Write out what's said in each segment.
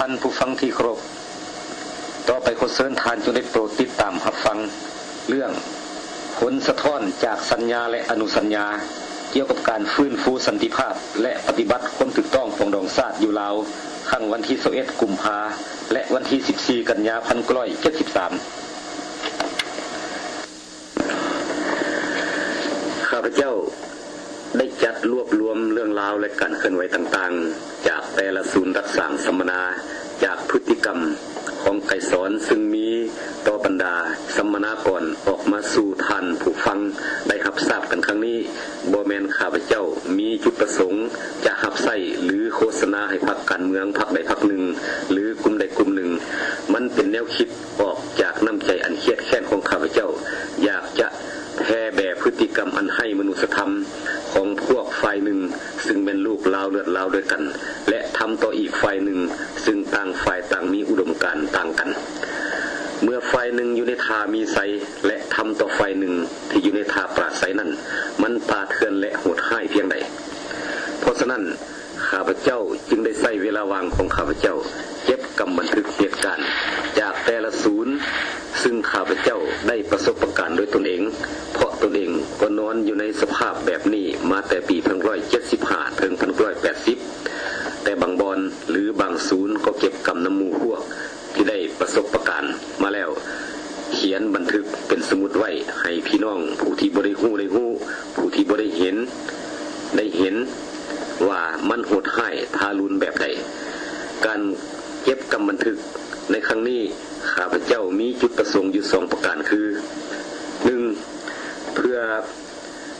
ທ່ານຜູ້ຟັງທີ່ເຄົາລົບ, ຕໍ່ໄປຂໍເຊີນທ່ານຈົ່ງໄດ້ໂປດຕິດຕາມຮັບຟັງເລື່ອງ ຜົນສະທ້ອນຈາກສັນຍາ ແລະ ອະນຸສັນຍາ ກ່ຽວກັບການຟື້ນຟູສັນຕິພາບ ແລະ ປະຕິບັດຄວາມຖືກຕ້ອງປອງດອງຊາດຢູ່ລາວ ຄັ້ງວັນທີຊາວເອັດ ກຸມພາ ແລະ ວັນທີສິບສີ່ ກັນຍາ ພັນເກົ້າຮ້ອຍເຈັດສິບສາມ. ຂ້າພະເຈົ້າໄດ້ຈັດລວບລວມເລື່ອງລາວ ແລະ ການເຄື່ອນໄຫວຕ່າງໆ ຈາກແຕ່ລະສູນຮັບສ້າງສຳມະນາ ຈາກພຶດຕິກຳຂອງໄກສອນ ຊຶ່ງມີຕໍ່ບັນດາສຳມະນາກອນອອກມາສູ່ທ່ານຜູ້ຟັງໄດ້ຮັບຊາບກັນຄັ້ງນີ້ ບໍ່ແມ່ນຂ້າພະເຈົ້າມີຈຸດປະສົງຈະຮັບໃຊ້ ຫຼື ໂຄສະນາໃຫ້ພັກການເມືອງພັກໃດພັກໜຶ່ງ ຫຼື ກຸ່ມໃດກຸ່ມໜຶ່ງ. ມັນເປັນແນວຄິດ ອອກຈາກນ້ຳໃຈອັນຄຽດແຄ້ນຂອງຂ້າພະເຈົ້າ ຢາກຈະແຜ່ແຜ່ພຶດຕິກຳອັນໄຮ້ມະນຸດສະທຳຂອງພວກຝ່າຍໜຶ່ງ ຊຶ່ງແມ່ນລູກລາວເລືອດລາວດ້ວຍກັນ ແລະ ທຳຕໍ່ອີກຝ່າຍໜຶ່ງ ຊຶ່ງຕ່າງຝ່າຍຕ່າງມີອຸດົມການຕ່າງກັນ. ເມື່ອຝ່າຍໜຶ່ງຢູ່ໃນທ່າມີໄຊ ແລະ ທຳຕໍ່ຝ່າຍໜຶ່ງທີ່ຢູ່ໃນທ່າປາດໄຊນັ້ນ ມັນປ່າເຖື່ອນ ແລະ ໂຫດຮ້າຍພຽງໃດ. ເພາະສະນັ້ນ ຂ້າພະເຈົ້າຈຶ່ງໄດ້ໃຊ້ເວລາວ່າງຂອງຂ້າພະເຈົ້າ ເກັບກຳບັນທຶກເຫດການຈາກແຕ່ລະສູນ ຊຶ່ງຂ້າພະເຈົ້າໄດ້ປະສົບປະການດ້ວຍຕົນເອງ, ເພາະຕົນເອງກໍນອນຢູ່ໃນສະພາບແບບນີ້ມາແຕ່ປີພັນເກົ້າຮ້ອຍເຈັດສິບຫ້າ ເຖິງພັນເກົ້າຮ້ອຍແປດສິບ ແຕ່ບາງບ່ອນ ຫຼື ບາງສູນກໍເກັບກຳນຳໝູ່ພວກ ທີ່ໄດ້ປະສົບປະການມາແລ້ວ ຂຽນບັນທຶກເປັນສະໝຸດໄວ້ໃຫ້ພີ່ນ້ອງຜູ້ທີ່ບໍ່ໄດ້ຮູ້ໄດ້ຮູ້, ຜູ້ທີ່ບໍ່ໄດ້ເຫັນໄດ້ເຫັນວ່າມັນໂຫດຮ້າຍທາລຸນແບບໃດ. ການເກັບກຳບັນທຶກໃນຄັ້ງນີ້ ຂ້າພະເຈົ້າມີຈຸດປະສົງຢູ່ສອງປະການຄື ໜຶ່ງ ເພື່ອ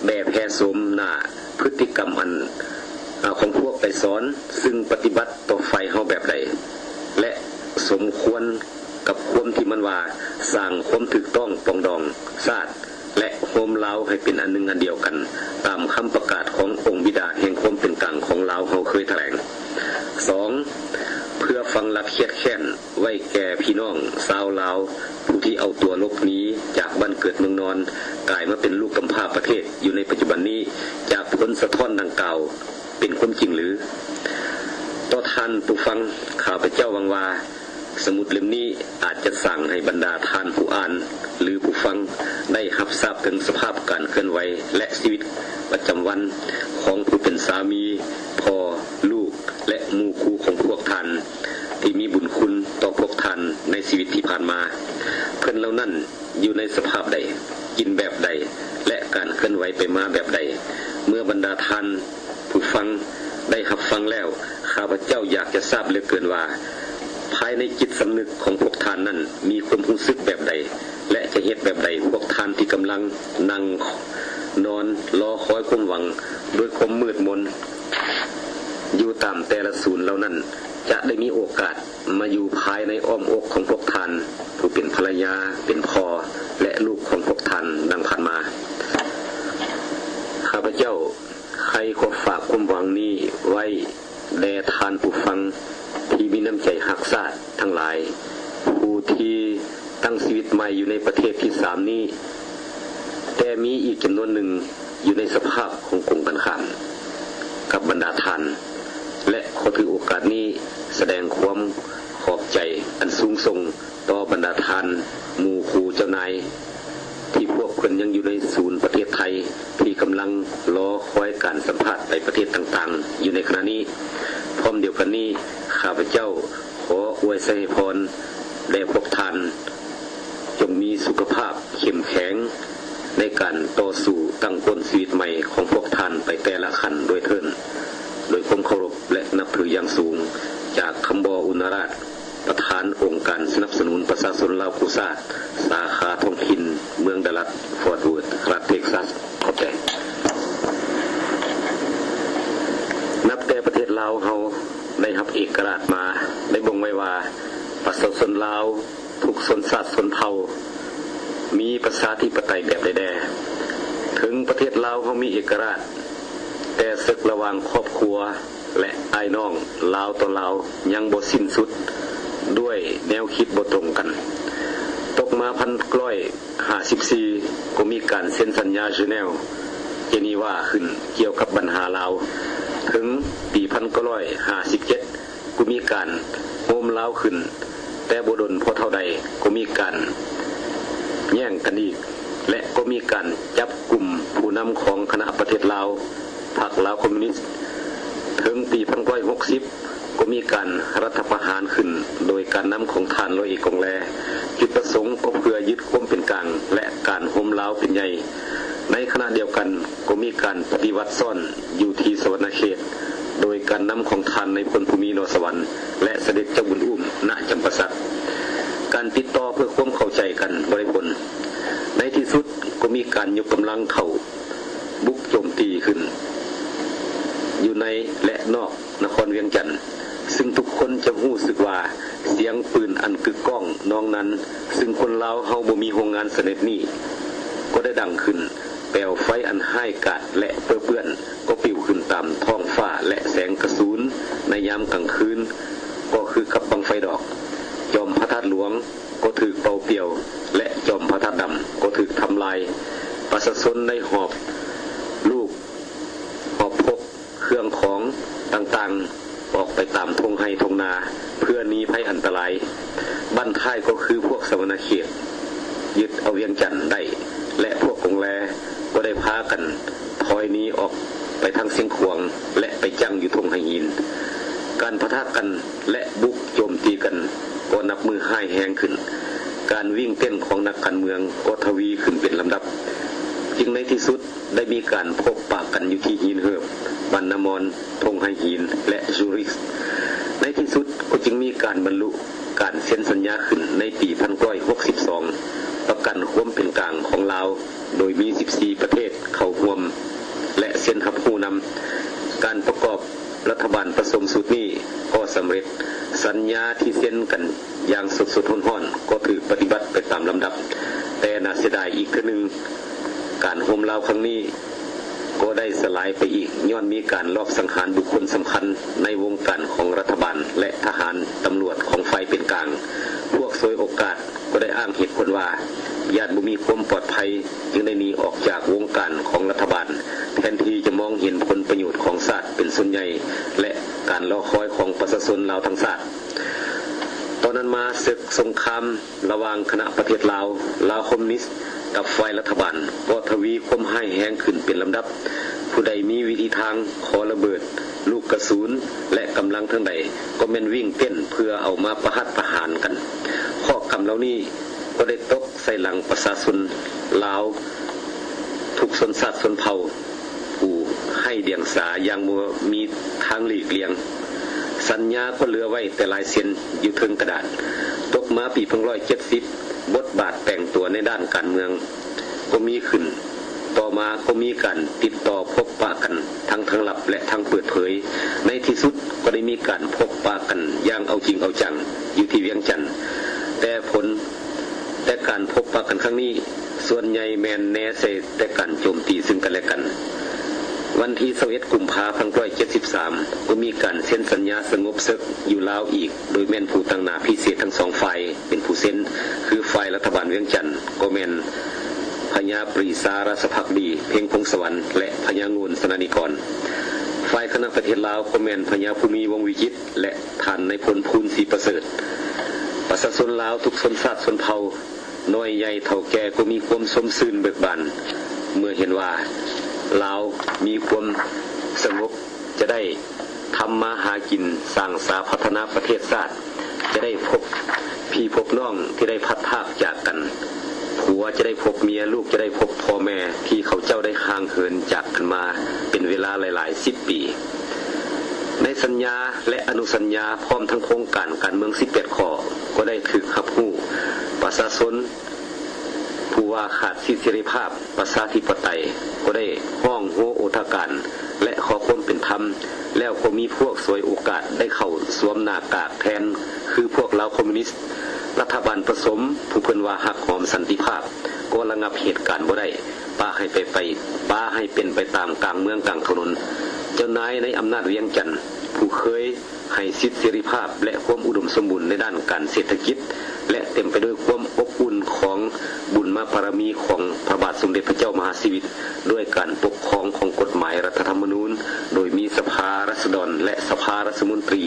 ແບບແຜ່ໂສມໜ້າພຶດຕິກຳອັນ ອາ ຂອງພວກໄກສອນ ຊຶ່ງປະຕິບັດຕໍ່ຝ່າຍເຮົາແບບໃດ ແລະ ສົມຄວນກັບຄວາມທີ່ມັນວ່າສ້າງຄວາມຖືກຕ້ອງປອງດອງຊາດ ແລະ ໂຮມລາວໃຫ້ເປັນອັນໜຶ່ງອັນດຽວກັນ ຕາມຄຳປະກາດຂອງອົງບິດາແຫ່ງຄວາມເປັນກາງຂອງລາວເຮົາເຄີຍຖະແຫຼງ. ສອງ ເພື່ອຝັງຫຼັກຄຽດແຄ້ນ ໄວ້ແກ່ພີ່ນ້ອງຊາວລາວ ຜູ້ທີ່ເອົາຕົວຫຼົບໜີຈາກບ້ານເກີດເມືອງນອນ ກາຍມາເປັນລູກກຳພ້າປະເທດຢູ່ໃນປັດຈຸບັນນີ້ ຈາກຜົນສະທ້ອນດັ່ງກ່າວເປັນຄວາມຈິງຫຼື? ຕໍ່ທ່ານຜູ້ຟັງ, ຂ້າພະເຈົ້າຫວັງວ່າ ສະໝຸດເຫຼັ້ມນີ້ອາດຈະສ້າງໃຫ້ບັນດາທ່ານຜູ້ອ່ານ ຫຼື ຜູ້ຟັງ ໄດ້ຮັບຊາບເຖິງສະພາບການເຄື່ອນໄຫວ ແລະ ຊີວິດປະຈຳວັນຂອງຜູ້ເປັນສາມີ, ພໍ່, ລູກ ແລະ ໝູ່ຄູ່ຂອງພວກທ່ານ ທີ່ມີບຸນຄຸນຕໍ່ພວກທ່ານໃນຊີວິດທີ່ຜ່ານມາ. ເພິ່ນເຫຼົ່ານັ້ນຢູ່ໃນສະພາບໃດ, ກິນແບບໃດ ແລະ ການເຄື່ອນໄຫວໄປມາແບບໃດ. ເມື່ອບັນດາທ່ານຜູ້ຟັງໄດ້ຮັບຟັງແລ້ວ, ຂ້າພະເຈົ້າຢາກຈະຊາບເຫຼືອເກີນວ່າ ພາຍໃນຈິດສຳນຶກຂອງພວກທ່ານນັ້ນມີຄວາມຮູ້ສຶກແບບໃດ ແລະ ຈະເຮັດແບບໃດ. ພວກທ່ານທີ່ກຳລັງນັ່ງນອນລໍຄອຍຄວາມຫວັງດ້ວຍຄວາມມືດມົນ ຢູ່ຕາມແຕ່ລະສູນເຫຼົ່ານັ້ນ ຈະໄດ້ມີໂອກາດມາຢູ່ພາຍໃນອ້ອມອົກຂອງພວກທ່ານ ຜູ້ເປັນພັນລະຍາ, ເປັນພໍ່ ແລະ ລູກຂອງພວກທ່ານດັ່ງຜ່ານມາ. ຂ້າພະເຈົ້າໃຄ່ຂໍຝາກຄວາມຫວັງນີ້ໄວ້ແດ່ທ່ານຜູ້ຟັງທີ່ມີນ້ຳໃຈຮັກຊາດທັງຫຼາຍ, ຜູ້ທີ່ຕັ້ງຊີວິດໃໝ່ຢູ່ໃນປະເທດທີສາມນີ້, ແຕ່ມີອີກຈຳນວນໜຶ່ງ ຢູ່ໃນສະພາບຂອງກົງກັນຂ້າມກັບບັນດາທ່ານ ແລະ ຂໍຖືໂອກາດນີ້ສະແດງຄວາມຂອບໃຈອັນສູງສົ່ງຕໍ່ບັນດາທ່ານໝູ່ຄູເຈົ້ານາຍ ທີ່ພວກເພິ່ນຍັງຢູ່ໃນສູນປະເທດໄທ ທີ່ກຳລັງລໍຄອຍການສຳພາດໄປປະເທດຕ່າງໆຢູ່ໃນຂະນະນີ້. ພ້ອມດຽວກັນນີ້, ຂ້າພະເຈົ້າຂໍອວຍໄຊໃຫ້ພອນແດ່ພວກທ່ານ ຈົ່ງມີສຸຂະພາບເຂັ້ມແຂງໃນການຕໍ່ສູ້ຕັ້ງຕົ້ນຊີວິດໃໝ່ຂອງພວກທ່ານໄປແຕ່ລະຂັ້ນດ້ວຍເທີ້ນ. ດ້ວຍຄວາມເຄົາລົບ ແລະ ນັບຖືຢ່າງສູງ, ຈາກຄຳບໍ່ ອຸນນະລາດ, ປະທານອົງການສະໜັບສະໜູນປະຊາຊົນລາວຄູ່ຊາດ ສາຂາທ້ອງຖິ່ນເມືອງດາລັດ ຟອດເວີດ ລັດເທັກຊັສ. ຂອບໃຈ. ນັບແຕ່ປະເທດລາວເຮົາໄດ້ຮັບເອກະລາດມາ, ໄດ້ບົ່ງໄວ້ວ່າ ປະຊາຊົນລາວ ທຸກຊົນຊາດຊົນເຜົ່າ ມີປະຊາທິປະໄຕແບບໃດແດ່. ເຖິງປະເທດລາວເຮົາມີເອກະລາດ, ແຕ່ເສິກລະຫວ່າງຄອບຄົວ ແລະ ອ້າຍນ້ອງລາວຕໍ່ລາວຍັງບໍ່ສິ້ນສຸດ ດ້ວຍແນວຄິດບໍ່ຕົງກັນ. ຕົກມາພັນເກົ້າຮ້ອຍຫ້າສິບສີ່ ກໍມີການເຊັນສັນຍາເຈເນວ ເຈນີວາ ຂຶ້ນກ່ຽວກັບບັນຫາລາວ. ເຖິງປີພັນເກົ້າຮ້ອຍຫ້າສິບເຈັດ ກໍມີການ ໂຮມລາວຂຶ້ນ, ແຕ່ບໍ່ດົນພໍເທົ່າໃດກໍມີການແຍ່ງກັນອີກ ແລະ ກໍມີການຈັບກຸມຜູ້ນຳຂອງຄະນະປະເທດລາວ, ພັກລາວຄອມມູນິດ. ເຖິງປີພັນເກົ້າຮ້ອຍຫົກສິບ ກໍມີການລັດຖະປະຫານຂຶ້ນໂດຍການນຳຂອງທ່ານຮ້ອຍເອກ ກອງແລ. ຈຸດປະສົງກໍເພື່ອຍຶດຄວາມເປັນກາງ ແລະ ການໂຮມລາວເປັນໃຫຍ່. ໃນຂະນະດຽວກັນ ກໍມີການປະຕິວັດຊ້ອນຢູ່ທີ່ສະຫວັນນະເຂດ ໂດຍການນຳຂອງທ່ານນາຍພົນ ພູມີ ໜໍສະຫວັນ ແລະ ສະເດັດເຈົ້າບຸນອູ້ມ ນະຈຳປາສັກ. ການຕິດຕໍ່ເພື່ອຄວາມເຂົ້າໃຈກັນບໍ່ໄດ້ຜົນ. ໃນທີ່ສຸດກໍມີການຍົກກຳລັງເຂົ້າບຸກໂຈມຕີຂຶ້ນ ຢູ່ໃນ ແລະ ນອກ ນະຄອນວຽງຈັນ, ຊຶ່ງທຸກຄົນຈະຮູ້ສຶກວ່າສຽງປືນອັນກຶກກ້ອງນອງນັ້ນ, ຊຶ່ງຄົນລາວເຮົາບໍ່ມີໂຮງງານຊະນິດນີ້ ກໍໄດ້ດັງຂຶ້ນ, ແປວໄຟອັນຮ້າຍກາດ ແລະ ເປິເປື້ອນກໍປິວຂຶ້ນຕາມທ້ອງຟ້າ ແລະ ແສງກະສູນໃນຍາມກາງຄືນ ກໍຄືກັບບັ້ງໄຟດອກ. ຈອມພະທາດຫຼວງກໍຖືກເປົ່າປ່ຽວ ແລະ ຈອມພະທາດດຳກໍຖືກທຳລາຍ. ປະຊາຊົນໄດ້ຫອບລູກ ຫອບພົກ ເຄື່ອງຂອງຕ່າງໆ ອອກໄປຕາມທົ່ງໄຮ່ທົ່ງນາ ເພື່ອໜີໄພອັນຕະລາຍ. ບັ້ນທ້າຍກໍຄືພວກສະຫວັນນະເຂດຍຶດເອົາວຽງຈັນໄດ້ ແລະ ພວກກອງແລກໍໄດ້ພາກັນຖອຍໜີອອກໄປທາງຊຽງຂວາງ ແລະ ໄປຈັ້ງຢູ່ທົ່ງໄຮ່ຫີນ. ການປະທະກັນ ແລະ ບຸກໂຈມຕີກັນກໍນັບມື້ຮ້າຍແຮງຂຶ້ນ. ການວິ່ງເຕັ້ນຂອງນັກການເມືອງກໍທະວີຂຶ້ນເປັນລຳດັບ, ຈຶ່ງໃນທີ່ສຸດ ໄດ້ມີການພົບປະກັນຢູ່ທີ່ຫີນເຫີບ, ບ້ານນາມອນ, ທົ່ງໄຮ່ຫີນ ແລະ ຊູຣິກ. ໃນທີ່ສຸດກໍຈຶ່ງມີການບັນລຸການເຊັນສັນຍາຂຶ້ນໃນປີພັນເກົ້າຮ້ອຍຫົກສິບສອງ ປະກັນຄວາມເປັນກາງຂອງລາວ ໂດຍມີສິບສີ່ປະເທດເຂົ້າຮ່ວມ ແລະ ເຊັນຮັບຮູ້ນຳ. ການປະກອບລັດຖະບານປະສົມຊຸດນີ້ກໍສຳເລັດ. ສັນຍາທີ່ເຊັນກັນ ຢ່າງສົດໆຮ້ອນໆ ກໍຖືກປະຕິບັດໄປຕາມລຳດັບ, ແຕ່ໜ້າເສຍດາຍອີກເທື່ອໜຶ່ງ, ການໂຮມລາວຄັ້ງນີ້ກໍໄດ້ສະຫຼາຍໄປອີກ ຍ້ອນມີການລອບສັງຫານບຸກຄົນສຳຄັນໃນວົງການຂອງລັດຖະບານ ແລະ ທະຫານຕຳຫຼວດຂອງຝ່າຍເປັນກາງ. ພວກສວຍໂອກາດກໍໄດ້ອ້າງເຫດຜົນວ່າ ຢ້ານບໍ່ມີຄວາມປອດໄພ ຈຶ່ງໄດ້ໜີອອກຈາກວົງການຂອງລັດຖະບານ, ແທນທີ່ຈະມອງເຫັນຜົນປະໂຫຍດຂອງຊາດເປັນສ່ວນໃຫຍ່ ແລະ ການລໍຄອຍຂອງປະຊາຊົນລາວທັງຊາດ. ຕໍ່ນັ້ນມາ ເສິກສົງຄາມລະຫວ່າງຄະນະປະເທດລາວ, ລາວຄອມມູນິດ ກັບຝ່າຍລັດຖະບານ ກໍທະວີຄວາມຮ້າຍແຮງຂຶ້ນເປັນລຳດັບ. ຜູ້ໃດມີວິທີທາງ, ຂໍລະເບີດ, ລູກກະສຸນ ແລະ ກຳລັງທາງໃດ ກໍແມ່ນວິ່ງເຕັ້ນເພື່ອເອົາມາປະຫັດປະຫານກັນ. ເຄາະກຳເຫຼົ່ານີ້ກໍໄດ້ຕົກໃສ່ຫຼັງປະຊາຊົນລາວ ທຸກຊົນຊາດຊົນເຜົ່າ ຜູ້ໄຮ້ດຽງສາຢ່າງບໍ່ມີທາງຫຼີກລ່ຽງ. ສັນຍາກໍເຫຼືອໄວ້ແຕ່ລາຍເຊັນຢູ່ເທິງກະດາດ. ຕົກມາປີພັນເກົ້າຮ້ອຍເຈັດສິບ ບົດບາດແຝງຕົວໃນດ້ານການເມືອງກໍມີຂຶ້ນ. ຕໍ່ມາກໍມີການຕິດຕໍ່ພົບປະກັນທັງທາງລັບ ແລະ ທາງເປີດເຜີຍ. ໃນທີ່ສຸດກໍໄດ້ມີການພົບປະກັນຢ່າງເອົາຈິງເອົາຈັງຢູ່ທີ່ວຽງຈັນ. ແຕ່ຜົນ ແຕ່ການພົບປະກັນຄັ້ງນີ້ ສ່ວນໃຫຍ່ແມ່ນແນໃສ່ແຕ່ການໂຈມຕີເຊິ່ງກັນແລະກັນ. ວັນທີຊາວເອັດ ກຸມພາ ພັນເກົ້າຮ້ອຍເຈັດສິບສາມ ກໍມີການເຊັນສັນຍາສະຫງົບເສິກຢູ່ລາວອີກ ໂດຍແມ່ນຜູ້ຕາງໜ້າພິເສດທັງສອງຝ່າຍເປັນຜູ້ເຊັນ, ຄືຝ່າຍລັດຖະບານວຽງຈັນກໍແມ່ນພະຍາປຣີຊາ ຣາຊະພັກດີ ເພັງພົງສະຫວັນ ແລະ ພະຍາໂງ່ນ ສະນານິກອນ. ຝ່າຍຄະນະປະເທດລາວກໍແມ່ນພະຍາພູມີ ວົງວິຈິດ ແລະ ທ່ານນາຍພົນ ພູນ ສີປະເສີດ. ປະຊາຊົນລາວທຸກຊົນຊາດຊົນເຜົ່າ ນ້ອຍໃຫຍ່ເຖົ້າແກ່ກໍມີຄວາມຊົມຊື່ນເບີກບານ ເມື່ອເຫັນວ່າລາວມີຄວາມສະຫງົບ ຈະໄດ້ທຳມາຫາກິນ ສ້າງສາພັດທະນາປະເທດຊາດ, ຈະໄດ້ພົບພີ່ພົບນ້ອງທີ່ໄດ້ພັດພາກຈາກກັນ, ຜົວຈະໄດ້ພົບເມຍ, ລູກຈະໄດ້ພົບພໍ່ແມ່ທີ່ເຂົາເຈົ້າໄດ້ຫ່າງເຫີນຈາກກັນມາເປັນເວລາຫຼາຍໆສິບປີ. ໃນສັນຍາ ແລະ ອະນຸສັນຍາ ພ້ອມທັງໂຄງການການເມືອງສິບແປດຂໍ້ ກໍໄດ້ຖືກຮັບຮູ້. ປະຊາຊົນຜູ້ວ່າຂາດສິດເສລີພາບປະຊາທິປະໄຕ ກໍໄດ້ຮ້ອງໂຮໂອທະການ ແລະ ຂໍຄວາມເປັນທຳ, ແລ້ວກໍມີພວກສວຍໂອກາດໄດ້ເຂົ້າສວມໜ້າກາກແທນ ຄືພວກລາວຄອມມູນິດ. ລັດຖະບານປະສົມ ຜູ້ເພິ່ນວ່າຮັກຫອມສັນຕິພາບ ກໍລະງັບເຫດການບໍ່ໄດ້, ປະໃຫ້ໄປ ໄປ ປະໃຫ້ເປັນໄປຕາມກາງເມືອງກາງຖະໜົນ. ເຈົ້ານາຍໃນອຳນາດວຽງຈັນ ຜູ້ເຄີຍໃຫ້ສິດເສລີພາບ ແລະ ຄວາມອຸດົມສົມບູນໃນດ້ານການເສດຖະກິດ ແລະ ເຕັມໄປດ້ວຍຄວາມອົບອຸ່ນຂອງບຸນມາບາລະມີຂອງພະບາດສົມເດັດພະເຈົ້າມະຫາຊີວິດ ດ້ວຍການປົກຄອງຂອງກົດໝາຍລັດຖະທຳມະນູນ ໂດຍມີສະພາລາຊະດອນ ແລະ ສະພາລັດຖະມົນຕີ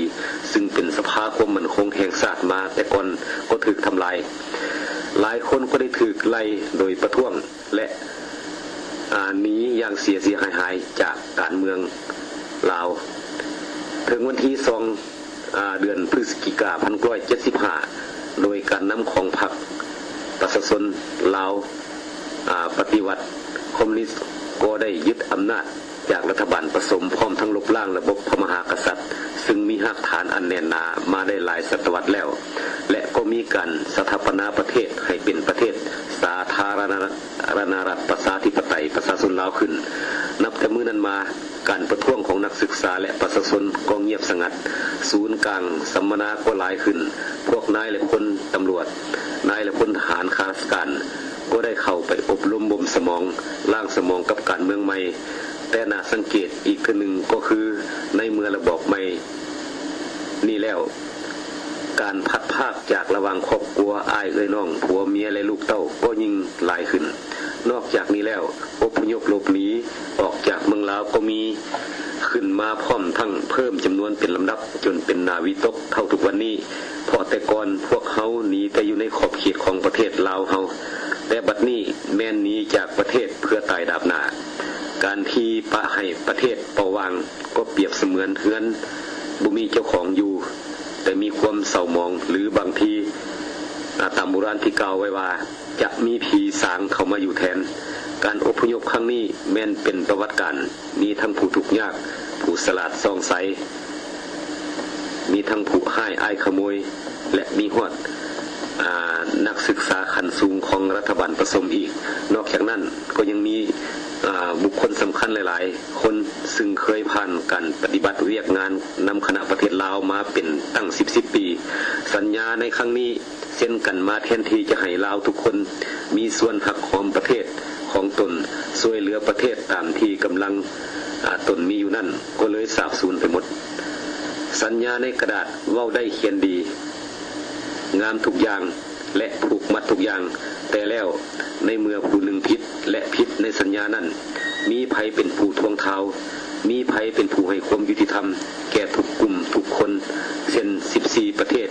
ຊຶ່ງເປັນສ ພາຄວາມໝັ້ນຄົງແຫ່ງຊາດມາແຕ່ກ່ອນກໍຖືກທຳລາຍ. ຫຼາຍຄົນກໍໄດ້ຖືກໄລ່ໂດຍປະທ້ວງ ແລະ ອາ ໜີຢ່າງເສຍເສຍຫາຍໆຈາກການເມືອງລາວ. ເຖິງວັນທີສອງ ອາ ເດືອນພຶສຈິກາ ພັນເກົ້າຮ້ອຍເຈັດສິບຫ້າ ໂດຍການນຳຂອງພັກປະຊາຊົນລາວ ອາ ປະຕິວັດຄອມມູນິດ ກໍໄດ້ຍຶດອຳນາດຈາກລັດຖະບານປະສົມ ພ້ອມທັງລົບລ້າງລະບົບພະມະຫາກະສັດ ຊຶ່ງມີຮາກຖານອັນແໜ້ນໜາມາໄດ້ຫຼາຍສະຕະວັດແລ້ວ ແລະ ກໍມີການສະຖາປະນາປະເທດໃຫ້ເປັນປະເທດສາທາລະນະ ລະນະລັດປະຊາທິປະໄຕປະຊາຊົນລາວຂຶ້ນ. ນັບແຕ່ມື້ນັ້ນມາ, ການປະທ້ວງຂອງນັກສຶກສາ ແລະ ປະຊາຊົນກໍງຽບສະຫງັດ. ສູນກາງສຳມະນາກໍຫຼາຍຂຶ້ນ. ພວກນາຍ ແລະ ພົນຕຳຫຼວດ, ນາຍ ແລະ ພົນທະຫານ, ຂ້າລາຊະການ ກໍໄດ້ເຂົ້າໄປອົບຮົມບົ່ມສະໝອງ, ລ້າງສະໝອງກັບການເມືອງໃໝ່. ແຕ່ໜ້າສັງເກດອີກເທື່ອໜຶ່ງກໍຄື ໃນເມື່ອລະບອບໃໝ່ນີ້ແລ້ວ, ການພັດພາກຈາກລະຫວ່າງຄອບຄົວ, ອ້າຍເອື້ອຍນ້ອງ, ຜົວເມຍ ແລະ ລູກເຕົ້າ ກໍຍິ່ງຫຼາຍຂຶ້ນ. ນອກຈາກນີ້ແລ້ວ, ອົບພະຍົບຫຼົບໜີອອກຈາກເມືອງລາວກໍມີຂຶ້ນມາ ພ້ອມທັງເພີ່ມຈຳນວນເປັນລຳດັບ ຈົນເປັນໜ້າວິຕົກເທົ່າທຸກວັນນີ້. ເພາະແຕ່ກ່ອນພວກເຮົາໜີແຕ່ຢູ່ໃນຂອບເຂດຂອງປະເທດລາວເຮົາ, ແຕ່ບັດນີ້ແມ່ນໜີຈາກປະເທດເພື່ອຕາຍດາບໜ້າ. ການທີ່ປະໃຫ້ປະເທດເປົ່າວ່າງ ກໍປຽບສະເໝືອນເຮືອນບໍ່ມີເຈົ້າຂອງຢູ່, ແຕ່ມີຄວາມເສົ້າໝອງ ຫຼື ບາງທີ, ອາ, ຕາມໂບລານທີ່ກ່າວໄວ້ວ່າ ຈະມີຜີສາງເຂົ້າມາຢູ່ແທນ. ການອົບພະຍົບຄັ້ງນີ້ແມ່ນເປັນປະຫວັດການ, ມີທັງຜູ້ທຸກຍາກ, ຜູ້ສະຫຼາດສ່ອງໃສ, ມີທັງຜູ້ຮ້າຍອ້າຍຂະໂມຍ ແລະ ມີຮອດ, ອາ, ນັກສຶກສາຂັ້ນສູງຂອງລັດຖະບານປະສົມອີກ. ນອກຈາກນັ້ນກໍຍັງມີ, ອາ, ບຸກຄົນສຳຄັນຫຼາຍໆຄົນ ຊຶ່ງເຄີຍຜ່ານການປະຕິບັດວຽກງານນຳຄະນະປະເທດລາວມາເປັນຕັ້ງສິບສິບປີ. ສັນຍາໃນຄັ້ງນີ້ ເຊັ່ນກັນມາ ແທນທີ່ຈະໃຫ້ລາວທຸກຄົນມີສ່ວນຮັກຫອມປະເທດຂອງຕົນ, ຊ່ວຍເຫຼືອປະເທດຕາມທີ່ກຳລັງ, ອາ, ຕົນມີຢູ່ນັ້ນ ກໍເລີຍສາບສູນໄປໝົດ. ສັນຍາໃນກະດາດເວົ້າໄດ້ຂຽນດີ, ງາມທຸກຢ່າງ ແລະ ຜູກມັດທຸກຢ່າງ, ແຕ່ແລ້ວໃນເມື່ອຜູ້ໜຶ່ງຜິດ ແລະ ຜິດໃນສັນຍານັ້ນ, ມີໃຜເປັນຜູ້ທວງທ່າວ? ມີໃຜເປັນຜູ້ໃຫ້ຄວາມຍຸຕິທຳແກ່ທຸກກຸ່ມທຸກຄົນ? ເຊັ່ນ ສິບສີ່ປະເທດ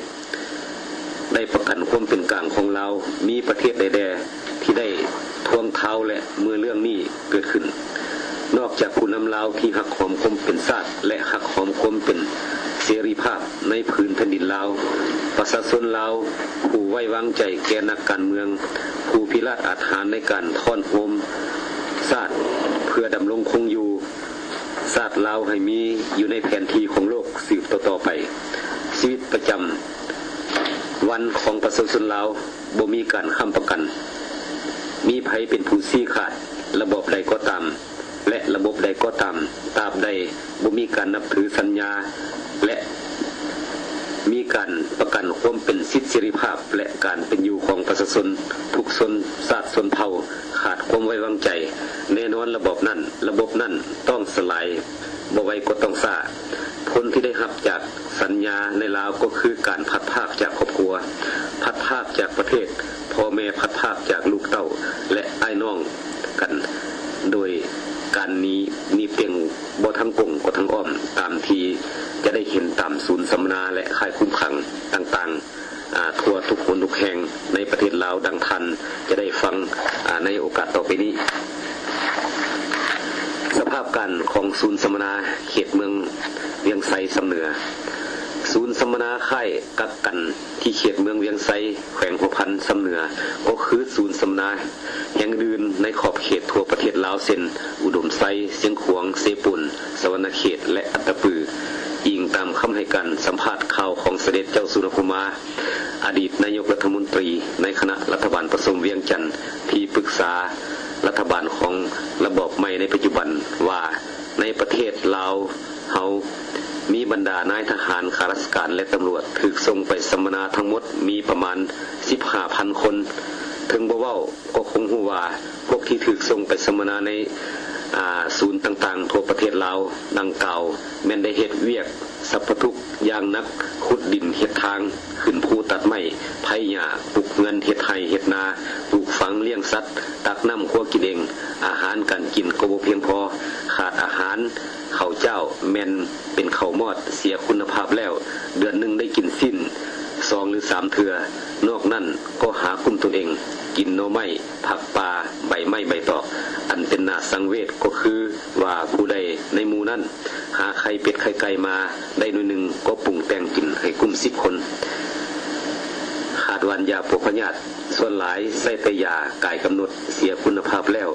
ໄດ້ປະກັນຄວາມເປັນກາງຂອງລາວ, ມີປະເທດໃດແດ່ທີ່ໄດ້ທວງທ່າວ ແລະ ເມື່ອເລື່ອງນີ້ເກີດຂຶ້ນ? ນອກຈາກຜູ້ນຳລາວທີ່ຮັກຫອມຄວາມເປັນຊາດ ແລະ ຮັກຫອມຄວາມເປັນເສລີພາບໃນພື້ນແຜ່ນດິນລາວ, ປະຊາຊົນລາວຜູ້ໄວ້ວາງໃຈແກ່ນັກການເມືອງ ຜູ້ພິລາດອາດຫານໃນການທ້ອນໂຮມຊາດເພື່ອດຳລົງຄົງຢູ່ ຊາດລາວໃຫ້ມີຢູ່ໃນແຜນທີ່ຂອງໂລກສືບຕໍ່ໆໄປ. ຊີວິດປະຈຳວັນຂອງປະຊາຊົນລາວບໍ່ມີການຄ້ຳປະກັນ. ມີໃຜເປັນຜູ້ຊີ້ຂາດ? ລະບອບໃດກໍຕາມ ແລະ ລະບົບໃດກໍຕາມ, ຕາບໃດບໍ່ມີການນັບຖືສັນຍາ ແລະ ມີການປະກັນຄວາມເປັນສິດເສລີພາບ ແລະ ການເປັນຢູ່ຂອງປະຊາຊົນ, ທຸກຊົນຊາດຊົນເຜົ່າ ຂາດຄວາມໄວ້ວາງໃຈ, ແນ່ນອນລະບອບນັ້ນ, ລະບົບນັ້ນຕ້ອງສະຫຼາຍ, ບໍ່ໄວກໍຕ້ອງຊ້າ. ຜົນທີ່ໄດ້ຮັບຈາກສັນຍາໃນລາວກໍຄືການພັດພາກຈາກຄອບຄົວ, ພັດພາກຈາກປະເທດ, ພໍ່ແມ່ພັດພາກຈາກລູກເຕົ້າ ແລະ ອ້າຍນ້ອງກັນ, ໂດຍການໜີ, ໜີບຕຽງບໍ່ທັງກົງກໍທັງອ້ອມ, ຕາມທີ່ຈະໄດ້ເຫັນຕາມສູນສຳມະນາ ແລະ ຄ້າຍຄຸມຂັງຕ່າງໆ ອາ, ທົ່ວທຸກຫົນທຸກແຫ່ງໃນປະເທດລາວ, ດັ່ງທ່ານຈະໄດ້ຟັງ, ອາ, ໃນໂອກາດຕໍ່ໄປນີ້. ສະພາບການຂອງສູນສຳມະນາເຂດເມືອງວຽງໄຊຊຳເໜືອ. ສູນສຳມະນາຄ້າຍກັກກັນທີ່ເຂດເມືອງວຽງໄຊ, ແຂວງຫົວພັນຊຳເໜືອ, ກໍຄືສູນສຳມະນາແຫ່ງອື່ນໃນຂອບເຂດທົ່ວປະເທດລາວ ເຊັ່ນ ອຸດົມໄຊ, ຊຽງຂວາງ, ເຊໂປນ, ສະຫວັນນະເຂດ ແລະ ອັດຕະປື, ອີງຕາມຄຳໃຫ້ການສຳພາດຂ່າວຂອງສະເດັດເຈົ້າສຸນະພູມາ ອະດີດນາຍົກລັດຖະມົນຕີໃນຄະນະລັດຖະບານປະສົມວຽງຈັນ ທີ່ປຶກສາລັດຖະບານຂອງລະບອບໃໝ່ໃນປັດຈຸບັນວ່າ ໃນປະເທດລາວເຮົາມີບັນດານາຍທະຫານ, ຂ້າລາຊະການ ແລະ ຕຳຫຼວດ ຖືກສົ່ງໄປສຳມະນາທັງໝົດມີປະມານສິບຫ້າພັນຄົນ. ເຖິງບໍ່ເວົ້າກໍຄົງຮູ້ວ່າ ພວກທີ່ຖືກສົ່ງໄປສຳມະນາໃນ ອາ ສູນຕ່າງໆທົ່ວປະເທດລາວດັ່ງກ່າວ ແມ່ນໄດ້ເຮັດວຽກສັບພະທຸກຢ່າງໜັກ, ຂຸດດິນເຮັດທາງ, ຂຶ້ນພູຕັດໄມ້, ໄຖຫຍ້າ, ປຸກເຮືອນ, ເຮັດໄຮ່ເຮັດນາ, ປູກຝັງ, ລ້ຽງສັດ, ຕັກນ້ຳຄົວກິນເອງ, ອາຫານການກິນກໍບໍ່ພຽງພໍ, ຂາດອາຫານ, ເຂົ້າເຈົ້າແມ່ນເປັນເຂົ້າມອດ, ເສຍຄຸນນະພາບແລ້ວ, ເດືອນໜຶ່ງໄດ້ກິນຊີ້ນສອງຫຼືສາມເທື່ອ, ນອກນັ້ນກໍຫາກຸ້ມຕົນເອງ, ກິນໜໍ່ໄມ້, ຜັກປ່າ, ໃບໄມ້ໃບຕອກ. ອັນເປັນໜ້າສັງເວດກໍຄືວ່າ ຜູ້ໃດໃນໝູ່ນັ້ນຫາໄຂ່ເປັດໄຂ່ໄກ່ມາໄດ້ໜ່ວຍໜຶ່ງ ກໍປຸງແຕ່ງກິນໃຫ້ກຸ້ມສິບຄົນ. ຂາດຫວ່ານຢາປົວພະຍາດ, ສ່ວນຫຼາຍໃຊ້ແຕ່ຢາກາຍກຳນົດ ເສຍຄຸນນະພາບແລ້ວ.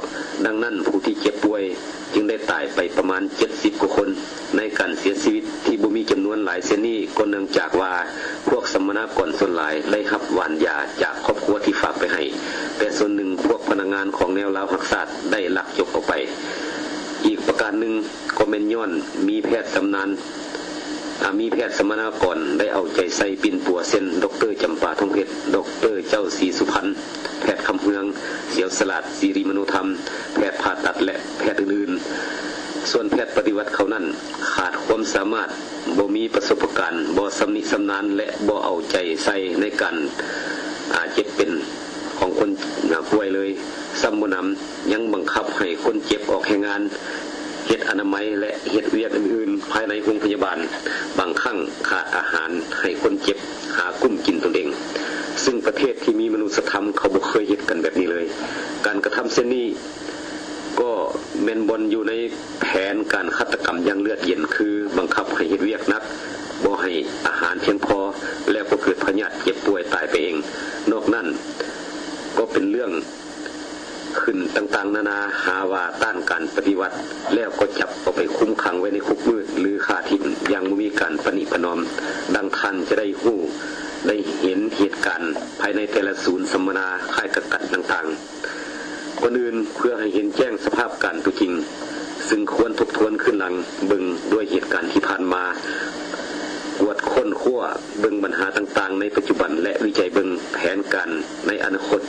ດັ່ງນັ້ນ ຜູ້ທີ່ເຈັບປ່ວຍຈຶ່ງໄດ້ຕາຍໄປປະມານເຈັດສິບກວ່າຄົນ. ໃນການເສຍຊີວິດທີ່ບໍ່ມີຈຳນວນຫຼາຍເຊັ່ນນີ້ ກໍເນື່ອງຈາກວ່າ ພວກສຳມະນາກອນສ່ວນຫຼາຍໄດ້ຮັບຫວ່ານຢາຈາກຄອບຄົວທີ່ຝາກໄປໃຫ້, ແຕ່ສ່ວນໜຶ່ງພວກພະນັກງານຂອງແນວລາວຮັກຊາດໄດ້ລັກຈົກເອົາໄປ. ອີກປະການໜຶ່ງກໍແມ່ນຍ້ອນມີແພດຊຳນານ, ອາ, ມີແພດສຳມະນາກອນໄດ້ເອົາໃຈໃສ່ປິ່ນປົວ ເຊັ່ນ ດອກເຕີ ຈຳປາ ທອງເພັດ, ດອກເຕີ ເຈົ້າ ສີສຸພັນ, ແພດ ຄຳເຮືອງ ສຽວສະຫຼາດ, ສິລິມະໂນທຳ, ແພດຜ່າຕັດ ແລະ ແພດອື່ນໆ. ສ່ວນແພດປະຕິວັດເຂົານັ້ນ ຂາດຄວາມສາມາດ, ບໍ່ມີປະສົບປະການ, ບໍ່ຊຳນິຊຳນານ ແລະ ບໍ່ເອົາໃຈໃສ່ໃນການ, ອາ, ເຈັບເປັນຂອງຄົນ, ອາ, ປ່ວຍເລີຍ. ຊ້ຳບໍ່ໜຳ, ຍັງບັງຄັບໃຫ້ຄົນເຈັບອອກແຮງງານ, ເຮັດອະນາໄມ ແລະ ເຮັດວຽກອື່ນໆພາຍໃນໂຮງພະຍາບານ, ບາງຄັ້ງຂາດອາຫານໃຫ້ຄົນເຈັບ, ຫາກຸ້ມກິນຕົນເອງ, ຊຶ່ງປະເທດທີ່ມີມະນຸດສະທຳເຂົາບໍ່ເຄີຍເຮັດກັນແບບນີ້ເລີຍ. ການກະທຳເຊັ່ນນີ້ກໍແມ່ນບ່ອນຢູ່ໃນແຜນການຄາດຕະກຳຢ່າງເລືອດເຢັນ, ຄືບັງຄັບໃຫ້ເຮັດວຽກໜັກ, ບໍ່ໃຫ້ອາຫານພຽງພໍ, ແລ້ວກໍເກີດພະຍາດເຈັບປ່ວຍຕາຍໄປເອງ. ນອກນັ້ນກໍເປັນເລື່ອງ ຂຶ້ນຕ່າງໆນານາ, ຫາວ່າຕ້ານການປະຕິວັດ ແລ້ວກໍຈັບເອົາໄປຄຸມຂັງໄວ້ໃນຄຸກມືດ ຫຼື ຂ້າຖິ້ມຢ່າງບໍ່ມີການປະນີປະນອມ, ດັ່ງທ່ານຈະໄດ້ຮູ້ໄດ້ເຫັນເຫດການພາຍໃນແຕ່ລະສູນສຳມະນາຄ້າຍກັນຕ່າງໆ. ກ່ອນອື່ນ, ເພື່ອໃຫ້ເຫັນແຈ້ງສະພາບການຕົວຈິງ, ຊຶ່ງຄວນທົບທວນຄືນຫຼັງເບິ່ງດ້ວຍເຫດການທີ່ຜ່ານມາ, ກວດຄົ້ນຄວ້າເບິ່ງບັນຫາຕ່າງໆໃນປັດຈຸບັນ ແລະ ວິໄຈເບິ່ງແຜນການໃນອະນາຄົດ,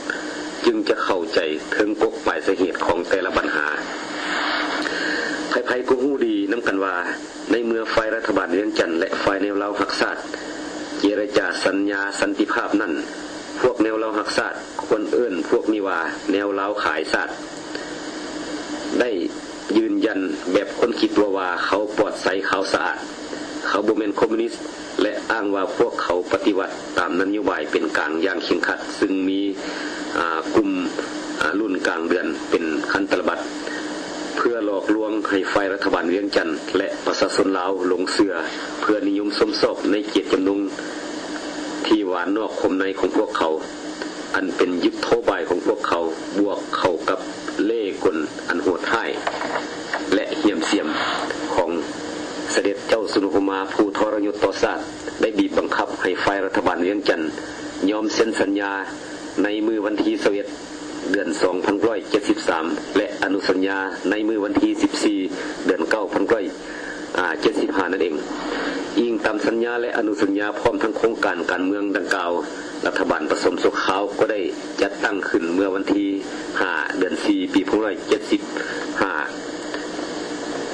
ຈຶ່ງຈະເຂົ້າໃຈເຖິງກົກປາຍສາເຫດຂອງແຕ່ລະບັນຫາ. ໃຜໆກໍຮູ້ດີນຳກັນວ່າ, ໃນເມື່ອຝ່າຍລັດຖະບານວຽງຈັນ ແລະ ຝ່າຍແນວລາວຮັກຊາດ ເຈລະຈາສັນຍາສັນຕິພາບນັ້ນ, ພວກແນວລາວຮັກຊາດ ຄວນເອີ້ນພວກນີ້ວ່າ ແນວລາວຂາຍຊາດ ໄດ້ຢືນຢັນແບບຄົນຂີ້ຕົວວ່າ ເຂົາປອດໃສຂາວສະອາດ, ເຂົາບໍ່ແມ່ນຄອມມູນິດ ແລະ ອ້າງວ່າພວກເຂົາປະຕິວັດຕາມນະໂຍບາຍເປັນກາງຢ່າງເຄັ່ງຄັດ, ຊຶ່ງມີ, ອາ, ກຸ່ມ, ອາ, ລຸ້ນກາງເດືອນເປັນຄັນຕະລະບັດ, ເພື່ອຫຼອກລວງໃຫ້ຝ່າຍລັດຖະບານວຽງຈັນ ແລະ ປະຊາຊົນລາວຫຼົງເຊື່ອ, ເພື່ອນິຍົມຊົມຊອບໃນເຈດຈຳນົງທີ່ຫວານນອກຂົມໃນຂອງພວກເຂົາ. ອັນເປັນຍຸດໂທບາຍຂອງພວກເຂົາ ບວກເຂົ້າກັບເລ່ກົນອັນໂຫດຮ້າຍ ແລະ ຫ່ຽມສຽມຂອງສະເດັດເຈົ້າສຸນໂຮມາ ຜູ້ທໍລະຍົດຕໍ່ຊາດ ໄດ້ບີບບັງຄັບໃຫ້ຝ່າຍລັດຖະບານວຽງຈັນຍອມເຊັນສັນຍາໃນມື້ວັນທີຊາວເອັດ ເດືອນສອງ ພັນເກົ້າຮ້ອຍເຈັດສິບສາມ ແລະ ອະນຸສັນຍາໃນມື້ວັນທີສິບສີ່ ເດືອນເກົ້າ ພັນເກົ້າຮ້ອຍ ອາ ເຈັດສິບຫ້ານັ້ນເອງ. ອີງຕາມສັນຍາ ແລະ ອະນຸສັນຍາ ພ້ອມທັງໂຄງການການເມືອງດັ່ງກ່າວ, ລັດຖະບານປະສົມຊົ່ວຄາວກໍໄດ້ຈັດຕັ້ງຂຶ້ນເມື່ອວັນທີຫ້າ ເດືອນສີ່ ປີພັນເກົ້າຮ້ອຍເຈັດສິບຫ້າ.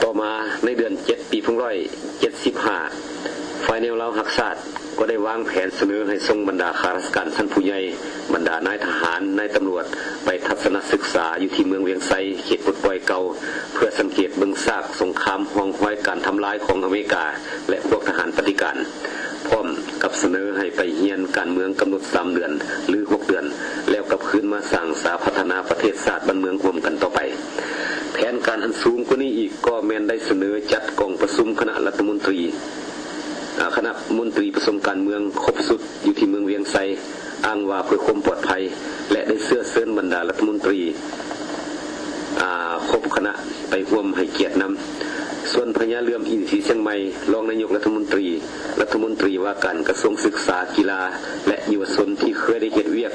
ຕໍ່ມາໃນເດືອນເຈັດ ປີພັນເກົ້າຮ້ອຍເຈັດສິບຫ້າ ຝ່າຍແນວລາວຮັກຊາດ ກໍໄດ້ວາງແຜນສະເໜີໃຫ້ສົ່ງບັນດາຂ້າລາຊະການຊັ້ນຜູ້ໃຫຍ່, ບັນດານາຍທະຫານ, ນາຍຕຳຫຼວດ ໄປທັດສະນະສຶກສາຢູ່ທີ່ເມືອງວຽງໄຊ ເຂດປົດປ່ອຍເກົ່າ ເພື່ອສັງເກດເບິ່ງຊາກສົງຄາມຮ່ອງຮອຍການທຳລາຍຂອງອາເມລິກາ ແລະ ພວກທະຫານປະຕິການ, ພ້ອມກັບສະເໜີໃຫ້ໄປຮຽນການເມືອງກຳນົດສາມເດືອນ ຫຼື ຫົກເດືອນ ແລ້ວກັບຄືນມາສ້າງສາພັດທະນາປະເທດຊາດບ້ານເມືອງຮ່ວມກັນຕໍ່ໄປ. ແຜນການອັນສູງກວ່ານີ້ອີກ ກໍແມ່ນໄດ້ສະເໜີຈັດກອງປະຊຸມຄະນະລັດຖະມົນຕີ, ອາ, ຄະນະມົນຕີປະຊຸມການເມືອງຄົບຊຸດ ຢູ່ທີ່ເມືອງວຽງໄຊ ອ້າງວ່າເພື່ອຄວາມປອດໄພ ແລະ ໄດ້ເຊື້ອເຊີນບັນດາລັດຖະມົນຕີ, ອາ, ຄົບຄະນະໄປຮ່ວມໃຫ້ກຽດນຳ. ສ່ວນພະຍາເຫຼື້ອມ ອິນສີຊຽງໃໝ່ ຮອງນາຍົກລັດຖະມົນຕີ, ລັດຖະມົນຕີວ່າການກະຊວງສຶກສາ, ກິລາ ແລະ ເຍົາວະຊົນ ທີ່ເຄີຍໄດ້ເຮັດວຽກ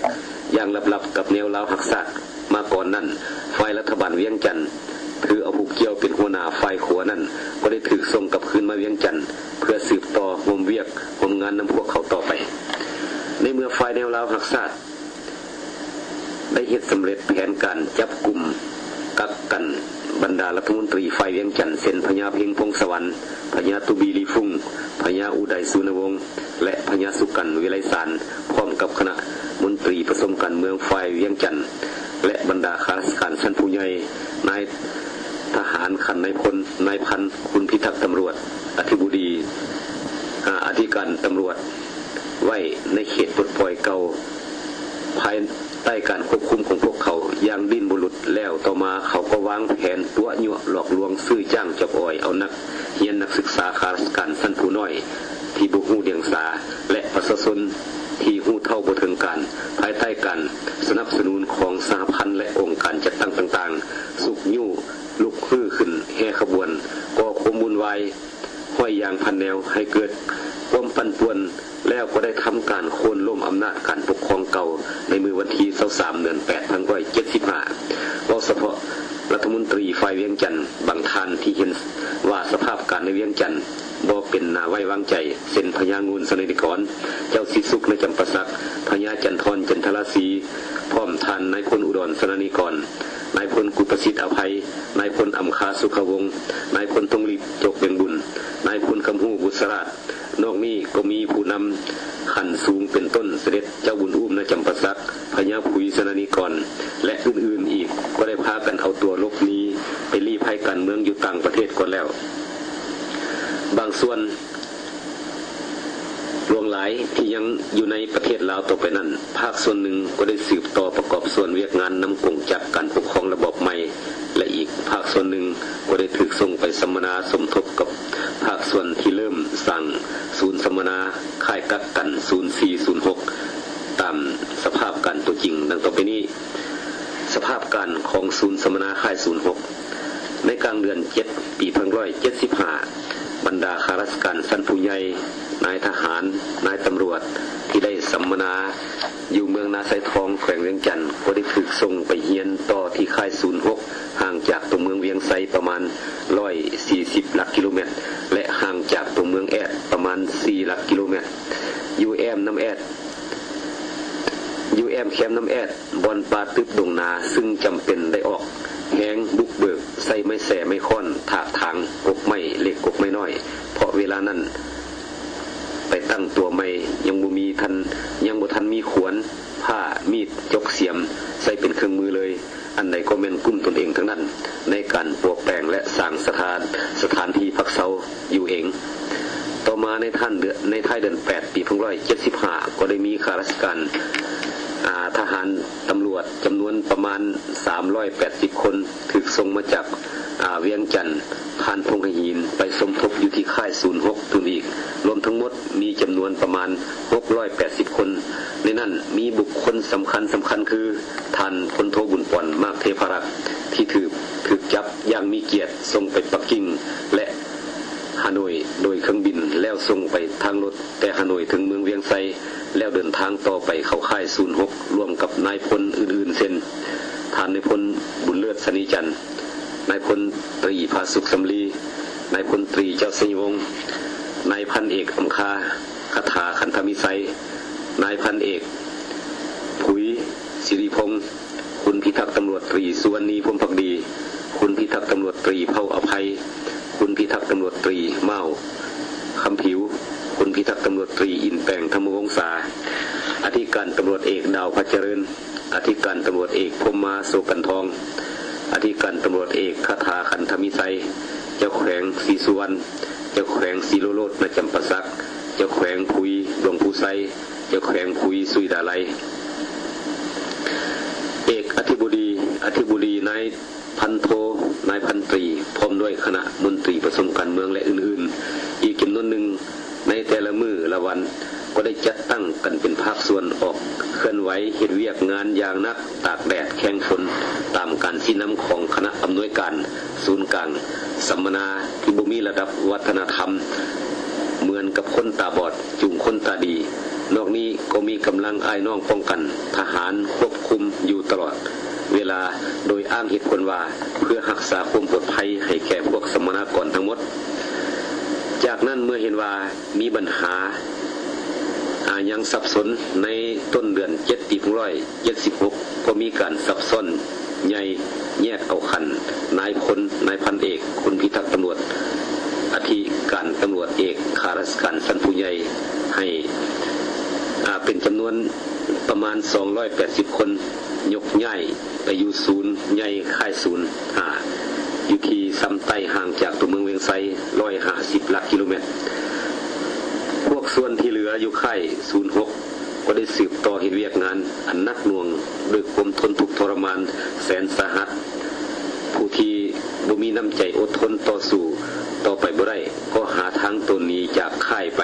ຢ່າງລັບໆກັບແນວລາວຮັກຊາດມາກ່ອນນັ້ນ, ຝ່າຍລັດຖະບານວຽງຈັນ ຖືເອົາຜູ້ກ່ຽວເປັນຫົວໜ້າຝ່າຍຂົວນັ້ນ ກໍໄດ້ຖືກສົ່ງກັບຄືນມາວຽງຈັນ ເພື່ອສືບຕໍ່ຮ່ວມວຽກຮ່ວມງານນຳພວກເຂົາຕໍ່ໄປ. ໃນເມື່ອຝ່າຍແນວລາວຮັກຊາດໄດ້ເຮັດສຳເລັດແຜນການຈັບກຸມ ກັກກັນບັນດາລັດຖະມົນຕີຝ່າຍວຽງຈັນ ເຊັ່ນ ພະຍາເພັງ ພົງສະຫວັນ, ພະຍາຕູບີ ລີຟຸງ, ພະຍາອຸໄດ ສຸວັນນະວົງ ແລະ ພະຍາສຸກັນ ວິໄລສານ ພ້ອມກັບຄະນະມົນຕີປະຊຸມການເມືອງຝ່າຍວຽງຈັນ ແລະ ບັນດາຂ້າລາຊະການຊັ້ນຜູ້ໃຫຍ່, ນາຍທະຫານຂັ້ນນາຍພົນ, ນາຍພັນ, ຄຸນພິທັກຕຳຫຼວດ, ອະທິບໍດີ, ອາ, ອະທິການຕຳຫຼວດ ໄວ້ໃນເຂດປົດປ່ອຍເກົ່າ ພາຍໃຕ້ການຄວບຄຸມຂອງພວກເຂົາຢ່າງດີ້ນບໍ່ຫຼຸດແລ້ວ, ຕໍ່ມາເຂົາກໍວາງແຜນຕົວະຍົວະຫຼອກລວງ ຊື້ຈ້າງຈອບອອຍເອົານັກຮຽນນັກສຶກສາຂ້າລາຊະການຊັ້ນຜູ້ນ້ອຍທີ່ບໍ່ຮູ້ດຽງສາ ແລະ ປະຊາຊົນທີ່ຮູ້ເທົ່າບໍ່ເຖິງການ ພາຍໃຕ້ການສະໜັບສະໜູນຂອງສະຫະພັນ ແລະ ອົງການຈັດຕັ້ງຕ່າງໆ ຊຸກຍູ້ລຸກຮືຂຶ້ນແຫ່ຂະບວນ ກໍ່ຄວາມວຸ່ນວາຍ ຫ້ອຍຢາງພັນແນວ ໃຫ້ເກີດຄວາມປັ່ນປ່ວນ ແລ້ວກໍໄດ້ທຳການໂຄ່ນລົ້ມອຳນາດການປົກຄອງເກົ່າ ໃນມື້ວັນທີຊາວສາມ ເດືອນແປດ ພັນເກົ້າຮ້ອຍເຈັດສິບຫ້າ. ເວົ້າສະເພາະລັດຖະມົນຕີຝ່າຍວຽງຈັນ ບາງທ່ານທີ່ເຫັນວ່າສະພາບການໃນວຽງຈັນບໍ່ເປັນໜ້າໄວ້ວາງໃຈ ເຊັ່ນ ພະຍາງູນ ສະນານິກອນ, ເຈົ້າສີສຸກ ນາຈຳປາສັກ, ພະຍາຈັນທອນ ຈັນທະລາສີ, ພ້ອມທ່ານນາຍພົນ ອຸດອນ ສະນານິກອນ, ນາຍພົນ ກຸປະສິດ ອະໄພ, ນາຍພົນ ອຳຄາ ສຸຂະວົງ, ນາຍພົນ ທົງລິບ ຈົກວຽງບຸນ, ນາຍພົນ ຄຳຮູ້ ບຸດສະຫຼາດ. ນອກນີ້ກໍມີຜູ້ນຳຂັ້ນສູງເປັນຕົ້ນ ສະເດັດເຈົ້າບຸນອູ້ມ ນາຈຳປາສັກ, ພະຍາຜຸຍ ສະນານິກອນ ແລະ ອື່ນໆອີກ ກໍໄດ້ພາກັນເອົາຕົວຫຼົບໜີໄປລີ້ໄພການເມືອງຢູ່ຕ່າງປະເທດກ່ອນແລ້ວ. ບາງສ່ວນ ຫຼວງຫຼາຍທີ່ຍັງຢູ່ໃນປະເທດລາວຕໍ່ໄປນັ້ນ, ພາກສ່ວນໜຶ່ງກໍໄດ້ສືບຕໍ່ປະກອບສ່ວນວຽກງານນຳກົງຈັກການປົກຄອງລະບອບໃໝ່ ແລະ ອີກພາກສ່ວນໜຶ່ງກໍໄດ້ຖືກສົ່ງໄປສຳມະນາສົມທົບກັບພາກສ່ວນທີ່ເລີ່ມສ້າງສູນສຳມະນາຄ້າຍກັກກັນ ສູນສີ່ ສູນຫົກ ຕາມສະພາບການຕົວຈິງ ດັ່ງຕໍ່ໄປນີ້. ສະພາບການຂອງສູນສຳມະນາຄ້າຍສູນຫົກ ໃນກາງເດືອນເຈັດ ປີພັນເກົ້າຮ້ອຍເຈັດສິບຫ້າ ບັນດາຂ້າລາຊະການຊັ້ນຜູ້ໃຫຍ່, ນາຍທະຫານ, ນາຍຕຳຫຼວດ ທີ່ໄດ້ສຳມະນາຢູ່ເມືອງນາຊາຍທອງ ແຂວງວຽງຈັນ ກໍໄດ້ຖືກສົ່ງໄປຮຽນຕໍ່ທີ່ຄ້າຍສູນຫົກ ຫ່າງຈາກຕົວເມືອງວຽງໄຊປະມານຮ້ອຍສີ່ສິບຫຼັກກິໂລແມັດ ແລະ ຫ່າງຈາກຕົວເມືອງແອດປະມານສີ່ຫຼັກກິໂລແມັດ ຢູ່ແອ້ມນ້ຳແອດ ຢູ່ແອ້ມແຄມນ້ຳແອດ ບ່ອນປ່າຕຶບດົງນາ ຊຶ່ງຈຳເປັນໄດ້ອອກແຮງບຸກເບີກໃຊ້ໄມ້ແຊໄມ້ຄ້ອນ ຖາກຖາງ ກົກໄມ້ເລັກກົກໄມ້ນ້ອຍ ເພາະເວລານັ້ນໄປຕັ້ງຕົວໃໝ່ ຍັງບໍ່ມີທັນ ຍັງບໍ່ທັນມີຂວນ, ພ້າ, ມີດ, ຈົກ, ສຽມ ໃຊ້ເປັນເຄື່ອງມືເລີຍ. ອັນໃດກໍແມ່ນກຸ່ມຕົນເອງທັງນັ້ນ ໃນການປົວແປງ ແລະ ສ້າງສະຖານ ສະຖານທີ່ພັກເຊົາຢູ່ເອງ. ຕໍ່ມາໃນທ່ານເດືອນ ໃນທ້າຍເດືອນແປດ ປີພັນເກົ້າຮ້ອຍເຈັດສິບຫ້າ ກໍໄດ້ມີຂ້າລາຊະການ ອາ ທະຫານ ຕຳຫຼວດຈຳນວນປະມານສາມຮ້ອຍແປດສິບຄົນ ຖືກສົ່ງມາຈາກ ອາ ວຽງຈັນ ຜ່ານທົ່ງໄຫຫີນ ໄປສົມທົບຢູ່ທີ່ຄ້າຍສູນຫົກຕື່ມອີກ, ລວມທັງໝົດມີຈຳນວນປະມານຫົກຮ້ອຍແປດສິບຄົນ. ໃນນັ້ນມີບຸກຄົນສຳຄັນສຳຄັນຄື ທ່ານພົນໂທ ບຸນປອນ ມາກເທພາລັກ ທີ່ຖືກ ຖືກຈັບຢ່າງມີກຽດ ສົ່ງໄປປັກກິ່ງ ແລະ ຮາໂນຍ ໂດຍເຄື່ອງບິນ ແລ້ວສົ່ງໄປທາງລົດແຕ່ຮາໂນຍເຖິງເມືອງວຽງໄຊ ແລ້ວເດີນທາງຕໍ່ໄປເຂົ້າຄ້າຍສູນຫົກ ຮ່ວມກັບນາຍພົນອື່ນໆ ເຊັ່ນ ທ່ານນາຍພົນ ບຸນເລີດ ສະນີຈັນ, ນາຍພົນຕີ ຜາສຸກ ສຳລີ, ນາຍພົນຕີ ເຈົ້າໄຊວົງ, ນາຍພັນເອກ ອຳຄາ ຄາຖາ ຂັນທະມີໄຊ, ນາຍພັນເອກ ຜຸຍ ສິລິພົງ, ຄຸນພິທັກຕຳຫຼວດຕີ ສຸວັນນີ ພົມພັກດີ, ຄຸນພິທັກຕຳຫຼວດຕີ ເຜົ່າອະໄພ, ຄຸນພິທັກຕຳຫຼວດຕີ ມ້າວ ຄຳຜິວ, ຄຸນພິທັກຕຳຫຼວດຕີ ອິນແປງ ທຳມະວົງສາ, ອະທິການຕຳຫຼວດເອກ ດາວ ພັດຈະເລີນ, ອະທິການຕຳຫຼວດເອກ ພົມມາ ໂສກັນທອງ, ອະທິການຕຳຫຼວດເອກ ຄາຖາ ຂັນທະມີໄຊ, ເຈົ້າແຂວງສີສຸວັນ, ເຈົ້າແຂວງສີໂລໂລດ ນາຈຳປາສັກ, ເຈົ້າແຂວງຜຸຍ ຫຼວງພູໄຊ, ເຈົ້າແຂວງຜຸຍ ສຸຍດາໄລ, ເອກອະທິບໍດີ, ອະທິບໍດີ ນາຍພັນໂທ, ນາຍພັນຕີ ພ້ອມດ້ວຍຄະນະມົນຕີປະຊຸມການເມືອງ ແລະ ອື່ນໆ ອີກຈຳນວນໜຶ່ງ. ໃນແຕ່ລະມື້ລະວັນ ກໍໄດ້ຈັດຕັ້ງກັນເປັນພາກສ່ວນ ອອກເຄື່ອນໄຫວເຮັດວຽກງານຢ່າງໜັກ ຕາກແດດແຂງຝົນ ຕາມການຊີ້ນຳຂອງຄະນະອຳນວຍການສູນກາງສຳມະນາ ທີ່ບໍ່ມີລະດັບວັດທະນະທຳ ເໝືອນກັບຄົນຕາບອດຈູງຄົນຕາດີ. ນອກນີ້ກໍມີກຳລັງອ້າຍນ້ອງປ້ອງກັນ, ທະຫານຄວບຄຸມຢູ່ຕະຫຼອດເວລາ ໂດຍອ້າງເຫດຜົນວ່າ ເພື່ອຮັກສາຄວາມປອດໄພໃຫ້ແກ່ພວກສຳມະນາກອນທັງໝົດ. ຈາກນັ້ນເມື່ອເຫັນວ່າ ມີບັນຫາ ອາ ຍັງສັບສົນ ໃນຕົ້ນເດືອນເຈັດ ປີໜຶ່ງພັນເກົ້າຮ້ອຍເຈັດສິບຫົກ ກໍມີການສັບຊ້ອນ ໃຫຍ່ ແຍກເອົາຂັ້ນນາຍພົນ, ນາຍພັນເອກ, ພົນພິທັກຕຳຫຼວດ, ອະທິການຕຳຫຼວດເອກ, ຂ້າລາຊະການຊັ້ນຜູ້ໃຫຍ່ ໃຫ້ ອາ ເປັນຈຳນວນປະມານສອງຮ້ອຍແປດສິບຄົນ ຍົກຍ້າຍໄປຢູ່ສູນໃຫຍ່ຄ້າຍສູນຫ້າ ຢູ່ທີ່ຊຳໃຕ້ ຫ່າງຈາກຕົວເມືອງວຽງໄຊຮ້ອຍຫ້າສິບຫຼັກກິໂລແມັດ. ພວກສ່ວນທີ່ເຫຼືອຢູ່ຄ້າຍສູນຫົກ ກໍໄດ້ສືບຕໍ່ເຮັດວຽກງານອັນໜັກໜ່ວງດ້ວຍຄວາມທົນທຸກທໍລະມານແສນສາຫັດ. ຜູ້ທີ່ບໍ່ມີນ້ຳໃຈອົດທົນຕໍ່ສູ້ຕໍ່ໄປບໍ່ໄດ້ ກໍຫາທາງໂຕນໜີຈາກຄ້າຍໄປ.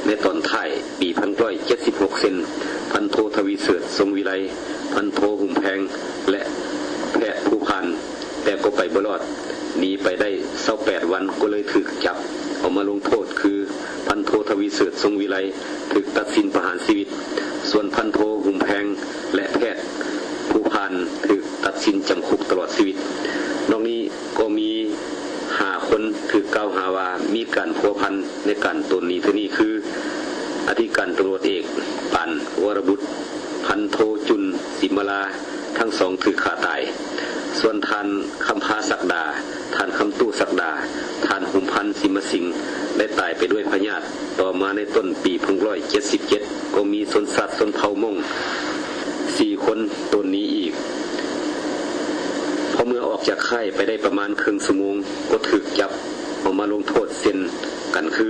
ໃນຕອນທ້າຍປີພັນເກົ້າຮ້ອຍເຈັດສິບຫົກ ເຊັ່ນ ພັນໂທ ທະວີເສີດ ຊົງວິໄລ, ພັນໂທ ຫຸມແພງ ແລະ ແພດ ພູພານ ແຕ່ກໍໄປບໍ່ລອດ, ໜີໄປໄດ້ຊາວແປດວັນກໍເລີຍຖືກຈັບເອົາມາລົງໂທດ ຄື ພັນໂທ ທະວີເສີດ ຊົງວິໄລ ຖືກຕັດສິນປະຫານຊີວິດ, ສ່ວນພັນໂທ ຫຸມແພງ ແລະ ແພດ ພູພານ ຖືກຕັດສິນຈຳຄຸກຕະຫຼອດຊີວິດ. ນອກນີ້ກໍມີຫ້າຄົນຖືກກ່າວຫາວ່າມີການພົວພັນໃນການໂຕນໜີເທື່ອນີ້ ຄື ອະທິການຕຳຫຼວດເອກ ປານ ວໍລະບຸດ, ພັນໂທ ຈຸນ ສີມາລາ ທັງສອງຖືກຂ້າຕາຍ. ສ່ວນທ່ານ ຄຳພາ ສັກດາ, ທ່ານ ຄຳຕູ້ ສັກດາ, ທ່ານ ຫຸມພັນ ສິມມະສິງ ໄດ້ຕາຍໄປດ້ວຍພະຍາດ. ຕໍ່ມາໃນຕົ້ນປີພັນເກົ້າຮ້ອຍເຈັດສິບເຈັດ ກໍມີຊົນຊາດຊົນເຜົ່າມົ້ງສີ່ຄົນໂຕນໜີອີກ. ພໍເມື່ອອອກຈາກຄ້າຍໄປໄດ້ປະມານເຄິ່ງຊົ່ວໂມງ ກໍຖືກຈັບເອົາມາລົງໂທດເຊັ່ນກັນ ຄື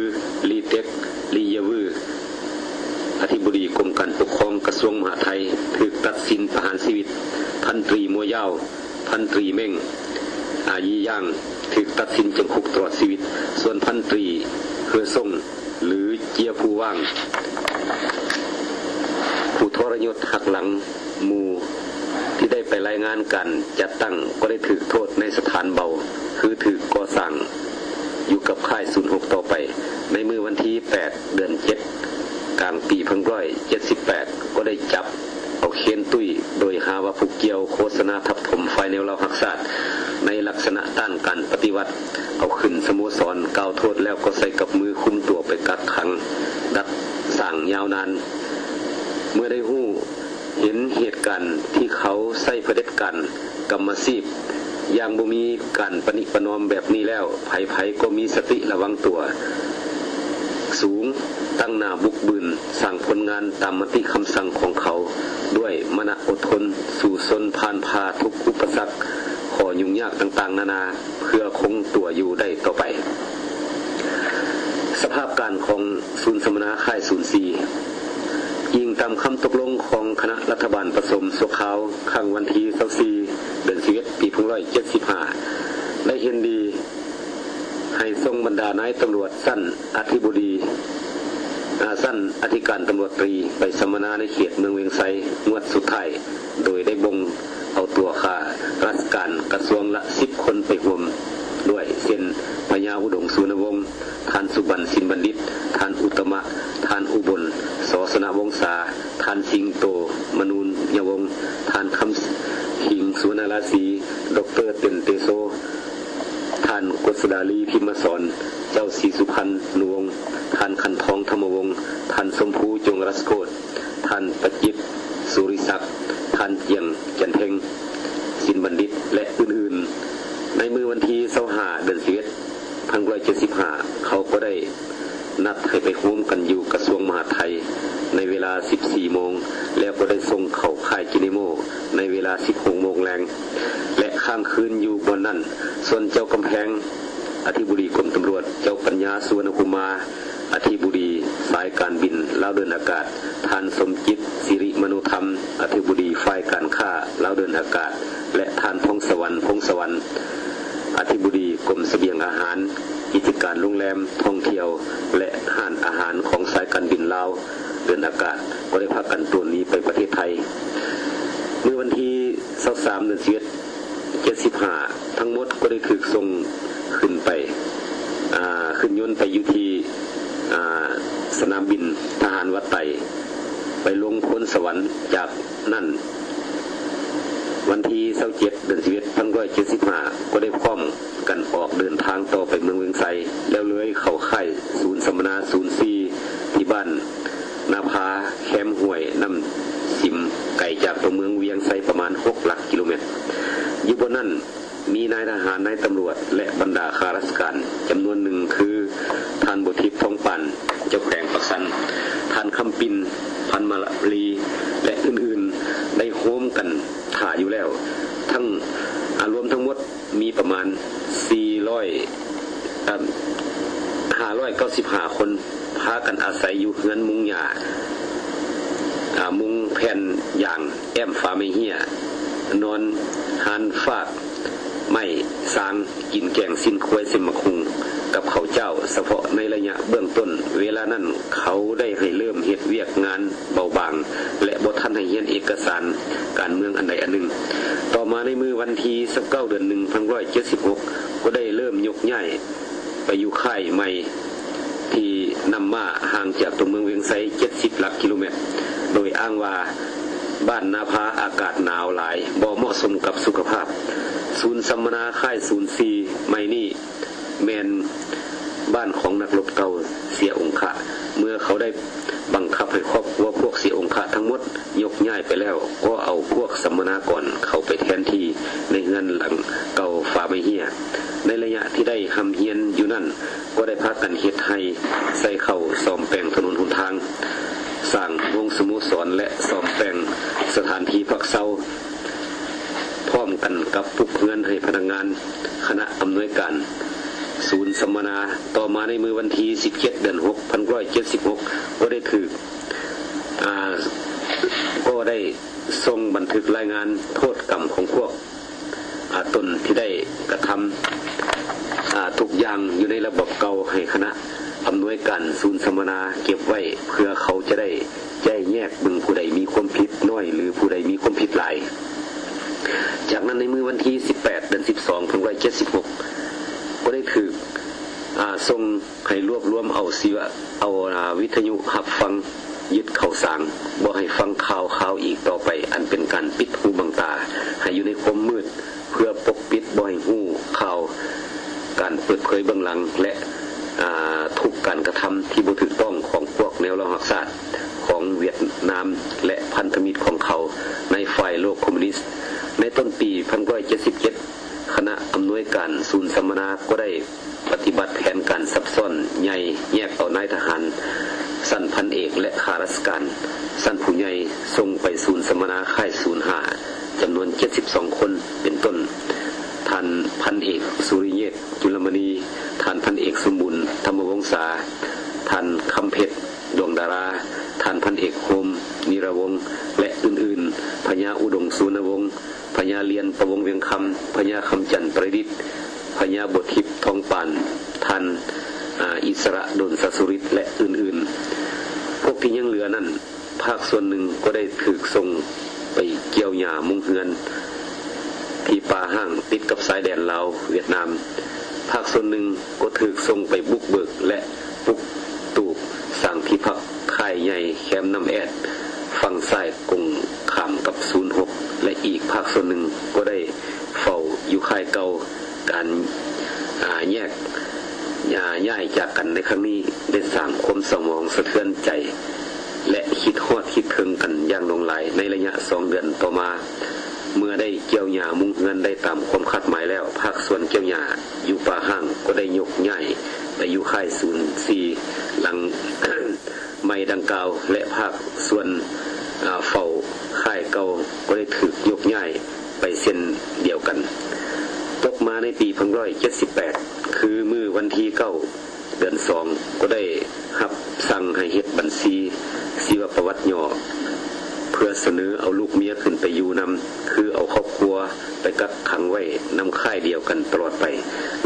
ລີເຕັກ ລີຢາວື ອະທິບໍດີກົມການປົກຄອງກະຊວງມະຫາດໄທ ຖືກຕັດສິນປະຫານຊີວິດ, ພັນຕີ ມົວຢາວ, ພັນຕີ ເມັງ ອາຢີຢາງ ຖືກຕັດສິນຈຳຄຸກຕະຫຼອດຊີວິດ, ສ່ວນພັນຕີ ເຮືອຊົງ ຫຼື ເຈຍພູຫວ່າງ ຜູ້ທໍລະຍົດຫັກຫຼັງໝູ່ ທີ່ໄດ້ໄປລາຍງານການຈັດຕັ້ງ ກໍໄດ້ຖືກໂທດໃນສະຖານເບົາ ຄືຖືກກໍ່ສ້າງຢູ່ກັບຄ້າຍສູນຫົກຕໍ່ໄປ. ໃນມື້ວັນທີແປດ ເດືອນເຈັດ ກາງປີພັນເກົ້າຮ້ອຍເຈັດສິບແປດ ກໍໄດ້ຈັບເອົາເຄນຕຸ້ຍ ໂດຍຫາວ່າຜູ້ກ່ຽວໂຄສະນາທັບຖົມຝ່າຍແນວລາວຮັກຊາດ ໃນລັກສະນະຕ້ານການປະຕິວັດ, ເອົາຂຶ້ນສະໂມສອນ, ກ່າວໂທດແລ້ວກໍໃສ່ກັບມືຄຸມຕົວໄປກັກຂັງ ດັດສ້າງຍາວນານ. ເມື່ອໄດ້ຮູ້ເຫັນເຫດການທີ່ເຂົາໃຊ້ຜະເດັດການ ກຳມະຊີບຢ່າງບໍ່ມີການປະນິປະນອມແບບນີ້ແລ້ວ, ໃຜໆກໍມີສະຕິລະວັງຕົວສູງ, ຕັ້ງໜ້າບຸກບືນສ້າງຜົນງານຕາມມະຕິຄຳສັ່ງຂອງເຂົາ ດ້ວຍມະນະອົດທົນ, ສູ້ຊົນຜ່ານຜ່າທຸກອຸປະສັກ, ຂໍ້ຫຍຸ້ງຍາກຕ່າງໆນານາ ເພື່ອຄົງຕົວຢູ່ໄດ້ຕໍ່ໄປ. ສະພາບການຂອງສູນສຳມະນາຄ້າຍສູນສີ່ ອີງຕາມຄຳຕົກລົງຂອງຄະນະລັດຖະບານປະສົມຊົ່ວຄາວ ຄັ້ງວັນທີຊາວສີ່ ເດືອນສິບເອັດ ປີພັນເກົ້າຮ້ອຍເຈັດສິບຫ້າ ໄດ້ເຫັນດີໃຫ້ສົ່ງບັນດານາຍຕຳຫຼວດຊັ້ນອະທິບໍດີ ອາ ຊັ້ນອະທິການຕຳຫຼວດຕຣີ ໄປສຳມະນາໃນເຂດເມືອງວຽງໄຊງວດສຸດທ້າຍ ໂດຍໄດ້ບົ່ງເອົາຕົວຂ້າລາຊະການກະຊວງລະສິບຄົນໄປຮ່ວມດ້ວຍ ເຊັ່ນ ພະຍາອຸດົງ ສຸວັນນະວົງ, ທ່ານ ສຸບັນ ສິນບັນດິດ, ທ່ານ ອຸດຕະມະ, ທ່ານ ອຸບົນ ສອ ຊະນະວົງສາ, ທ່ານ ສິງໂຕ ມະນູນຍະວົງ, ທ່ານ ຄຳຄິງ ສຸວັນນະລາສີ, ດອກເຕີ ເຕັນ ເຕໂຊ, ທ່ານ ກົດສະດາລີ ພິມມະສອນ, ເຈົ້າ ສີສຸພັນ ນຸວົງ, ທ່ານ ຂັນທອງ ທຳມະວົງ, ທ່ານ ສົມພູ ຈົງລັດສະໂກດ, ທ່ານ ປະຈິດ ສຸລິສັກ, ທ່ານ ຈຽງ ຈັນເພັງ ສິນບັນດິດ ແລະ ອື່ນໆ. ໃນມື້ວັນທີຊາວຫ້າ ເດືອນສິບເອັດ ພັນເກົ້າຮ້ອຍເຈັດສິບຫ້າ ເຂົາກໍໄດ້ນັດໃຫ້ໄປໂຮມກັນຢູ່ກະຊວງມະຫາດໄທໃນເວລາສິບສີ່ໂມງ ແລ້ວກໍໄດ້ສົ່ງເຂົ້າຄ້າຍເຈນີໂມໃນເວລາສິບຫົກໂມງແລງ ແລະ ຄ້າງຄືນຢູ່ບ່ອນນັ້ນ. ສ່ວນເຈົ້າກຳແພງ ອະທິບໍດີກົມຕຳຫຼວດ, ເຈົ້າປັນຍາ ສຸວັນນະພູມາ ອະທິບໍດີສາຍການບິນລາວເດີນອາກາດ, ທ່ານ ສົມຈິດ ສິລິມະໂນທຳ ອະທິບໍດີຝ່າຍການຄ້າລາວເດີນອາກາດ ແລະ ທ່ານ ທອງສະຫວັນ ພົງສະຫວັນ ອະທິບໍດີກົມສະບຽງອາຫານ, ກິດຈະການໂຮງແຮມ, ທ່ອງທ່ຽວ ແລະ ຮ້ານອາຫານຂອງສາຍການບິນລາວເດີນອາກາດ ກໍໄດ້ພາກັນໂຕນໜີໄປປະເທດໄທ. ເມື່ອວັນທີຊາວສາມ ເດືອນສິບເອັດ ເຈັດສິບຫ້າ ທັງໝົດກໍໄດ້ຖືກສົ່ງຂຶ້ນໄປ ອາ ຂຶ້ນຍົນໄປຢູ່ທີ່ ອາ ສະໜາມບິນທະຫານວັດໄຕ ໄປລົງໂພນສະຫວັນ. ຈາກນັ້ນ ວັນທີຊາວເຈັດ ເດືອນສິບເອັດ ພັນເກົ້າຮ້ອຍເຈັດສິບຫ້າ ກໍໄດ້ພ້ອມກັນອອກເດີນທາງຕໍ່ໄປເມືອງວຽງໄຊ ແລ້ວເລີຍເຂົ້າຄ້າຍສູນສຳມະນາສູນສີ່ ທີ່ບ້ານ ນາພາ ແຄມຫ້ວຍນ້ຳສິມ ໄກຈາກຕົວເມືອງວຽງໄຊປະມານຫົກຫຼັກກິໂລແມັດ. ຢູ່ບ່ອນນັ້ນ ມີນາຍທະຫານ, ນາຍຕຳຫຼວດ ແລະ ບັນດາຂ້າລາຊະການຈຳນວນໜຶ່ງ ຄື ທ່ານ ບົວທິບ ທອງປານ ເຈົ້າແຂວງປາກຊັນ, ທ່ານ ຄຳປິ່ນ ພັນມາລະລີ ແລະ ອື່ນໆ ໄດ້ໂຮມກັນຖ້າຢູ່ແລ້ວ. ທັງ ອາ ລວມທັງໝົດມີປະມານສີ່ຮ້ອຍ ເອີ່ມ ຫ້າຮ້ອຍເກົ້າສິບຫ້າຄົນ ພາກັນອາໄສຢູ່ເຮືອນມຸງຫຍ້າ ອາ ມຸງແຜ່ນຢາງ ແອ້ມຝາໄມ້ເຮ້ຍ ນອນຮານຟາກໄມ້ຊາງ ກິນແກງຊີ້ນຄວາຍ ເສັ້ນໝາກຫຸ່ງ ກັບເຂົ້າເຈົ້າ. ສະເພາະໃນໄລຍະເບື້ອງຕົ້ນ ເວລານັ້ນເຂົາໄດ້ໃຫ້ເລີ່ມເຮັດວຽກງານເບົາບາງ ແລະ ບໍ່ທັນໃຫ້ຮຽນເອກະສານການເມືອງອັນໃດອັນໜຶ່ງ. ຕໍ່ມາໃນມື້ວັນທີຊາວເກົ້າ ເດືອນໜຶ່ງ ພັນເກົ້າຮ້ອຍເຈັດສິບຫົກ ກໍໄດ້ເລີ່ມຍົກຍ້າຍ ໄປຢູ່ຄ້າຍໃໝ່ທີ່ນຳມາ ຫ່າງຈາກຕົວເມືອງວຽງໄຊເຈັດສິບຫຼັກກິໂລແມັດ, ໂດຍອ້າງວ່າບ້ານນາພາອາກາດໜາວຫຼາຍ ບໍ່ເໝາະສົມກັບສຸຂະພາບ. ສູນສຳມະນາຄ້າຍສູນສີ່ໃໝ່ນີ້ ແມ່ນບ້ານຂອງນັກລົບເກົ່າເສຍອົງຄະ. ເມື່ອເຂົາໄດ້ບັງຄັບໃຫ້ຄອບຄົວພວກເສຍອົງຄະທັງໝົດ ຍົກຍ້າຍໄປແລ້ວ ກໍເອົາພວກສຳມະນາກອນເຂົ້າໄປແທນທີ່ໃນເຮືອນຫຼັງເກົ່າຝາໄມ້ເຮ້ຍ. ໃນໄລຍະທີ່ໄດ້ຮ່ຳຮຽນຢູ່ນັ້ນ ກໍໄດ້ພາກັນເຮັດໄຮ່ ໃສ່ເຂົ້າ, ສ້ອມແປງຖະໜົນຫົນທາງ, ສ້າງໂຮງສະໂມສອນ ແລະ ສ້ອມແປງສະຖານທີ່ພັກເຊົາ ພ້ອມກັນກັບປຸກເຮືອນໃຫ້ພະນັກງານຄະນະອຳນວຍການສູນສຳມະນາ. ຕໍ່ມາໃນມື້ວັນທີສິບເຈັດ ເດືອນຫົກ ພັນເກົ້າຮ້ອຍເຈັດສິບຫົກ ກໍໄດ້ຖືກ ອາ ກໍໄດ້ສົ່ງບັນທຶກລາຍງານໂທດກຳຂອງພວກ ອາ ຕົນທີ່ໄດ້ກະທຳ ອາ ທຸກຢ່າງຢູ່ໃນລະບອບເກົ່າໃຫ້ຄະນະອຳນວຍການສູນສຳມະນາເກັບໄວ້ ເພື່ອເຂົາຈະໄດ້ແຍກເບິ່ງຜູ້ໃດມີຄວາມຜິດນ້ອຍ ຫຼື ຜູ້ໃດມີຄວາມຜິດຫຼາຍ. ຈາກນັ້ນໃນມື້ວັນທີສິບແປດ ເດືອນສິບສອງ ພັນເກົ້າຮ້ອຍເຈັດສິບຫົກ ກໍໄດ້ຖືກ ອາ ສົ່ງ ໃຫ້ລວບລວມເອົາຊີວະ ເອົາ ອາ ວິທະຍຸຮັບຟັງ, ຍຶດເຂົ້າສາງ, ບໍ່ໃຫ້ຟັງຂ່າວຄາວອີກຕໍ່ໄປ, ອັນເປັນການປິດຫູບັງຕາໃຫ້ຢູ່ໃນຄວາມມືດ ເພື່ອປົກປິດບໍ່ໃຫ້ຮູ້ຂ່າວການເປີດເຜີຍເບື້ອງຫຼັງ ແລະ ອາ ທຸກການກະທຳທີ່ບໍ່ຖືກຕ້ອງຂອງພວກແນວລາວຮັກຊາດຂອງຫວຽດນາມ ແລະ ພັນທະມິດຂອງເຂົາໃນຝ່າຍໂລກຄອມມູນິດ. ໃນຕົ້ນປີພັນເກົ້າຮ້ອຍເຈັດສິບເຈັດ ຄະນະອຳນວຍການສູນສຳມະນາກໍໄດ້ ປະຕິບັດແຜນການຊັບຊ້ອນໃຫຍ່ ແຍກເອົານາຍທະຫານຊັ້ນພັນເອກ ແລະ ຂ້າລາຊະການຊັ້ນຜູ້ໃຫຍ່ ສົ່ງໄປສູນສຳມະນາຄ້າຍສູນຫ້າ ຈຳນວນເຈັດສິບສອງຄົນ ເປັນຕົ້ນ ທ່ານພັນເອກ ສຸລິເຍດ ຈຸລະມະນີ, ທ່ານພັນເອກ ສົມບູນ ທຳມະວົງສາ, ທ່ານຄຳເພັດ ດວງດາລາ, ທ່ານພັນເອກ ໂຮມ ນິລະວົງ ແລະ ອື່ນໆ, ພະຍາອຸດົງ ສຸວັນນະວົງ, ພະຍາລຽນ ປະວົງວຽງຄຳ, ພະຍາຄຳຈັນ ປະດິດ, ພະຍາບົວທິບ ທອງປານ, ທ່ານ ອາ ອິດສະລະ ດົນສະສຸລິດ ແລະ ອື່ນໆ. ພວກທີ່ຍັງເຫຼືອນັ້ນ ພາກສ່ວນໜຶ່ງກໍໄດ້ຖືກສົ່ງໄປກ່ຽວຫຍ້າມຸງເຮືອນທີ່ປ່າຮ້າງຕິດກັບຊາຍແດນລາວ-ຫວຽດນາມ, ພາກສ່ວນໜຶ່ງກໍຖືກສົ່ງໄປບຸກເບີກ ແລະ ປຸກຕູບສ້າງທີ່ພັກຄ້າຍໃຫຍ່ແຄມນ້ຳແອດ ຝັ່ງຊ້າຍກົງຂ້າມກັບສູນຫົກ ແລະ ອີກພາກສ່ວນໜຶ່ງກໍໄດ້ເຝົ້າຢູ່ຄ້າຍເກົ່າ. ການ ອາ ແຍກ ອາ ຍ້າຍຈາກກັນໃນຄັ້ງນີ້ ໄດ້ສ້າງຄວາມເສົ້າໝອງສະເທືອນໃຈ ແລະ ຄິດຮອດຄິດເຖິງກັນຢ່າງຫຼວງຫຼາຍ. ໃນໄລຍະສອງເດືອນຕໍ່ມາ ເມື່ອໄດ້ກ່ຽວຫຍ້າມຸງເຮືອນໄດ້ຕາມຄວາມຄາດໝາຍແລ້ວ, ພາກສ່ວນກ່ຽວຫຍ້າຢູ່ປ່າຮ້າງກໍໄດ້ຍົກຍ້າຍໄປຢູ່ຄ້າຍສູນສີ່ ຫຼັງໃໝ່ດັ່ງກ່າວ ແລະ ພາກສ່ວນ ອາ ເຝົ້າຄ້າຍເກົ່າກໍໄດ້ຖືກຍົກຍ້າຍໄປເຊັ່ນດຽວກັນ. ຕົກມາໃນປີພັນເກົ້າຮ້ອຍເຈັດສິບແປດ ຄືມື້ວັນທີເກົ້າ ເດືອນສອງ ກໍໄດ້ຮັບສັ່ງໃຫ້ເຮັດບັນຊີຊີວະປະຫວັດຫຍໍ້ ເພື່ອສະເໜີເອົາລູກເມຍຂຶ້ນໄປຢູ່ນຳ, ຄືເອົາຄອບຄົວໄປກັກຂັງໄວ້ນຳຄ້າຍດຽວກັນຕະຫຼອດໄປ.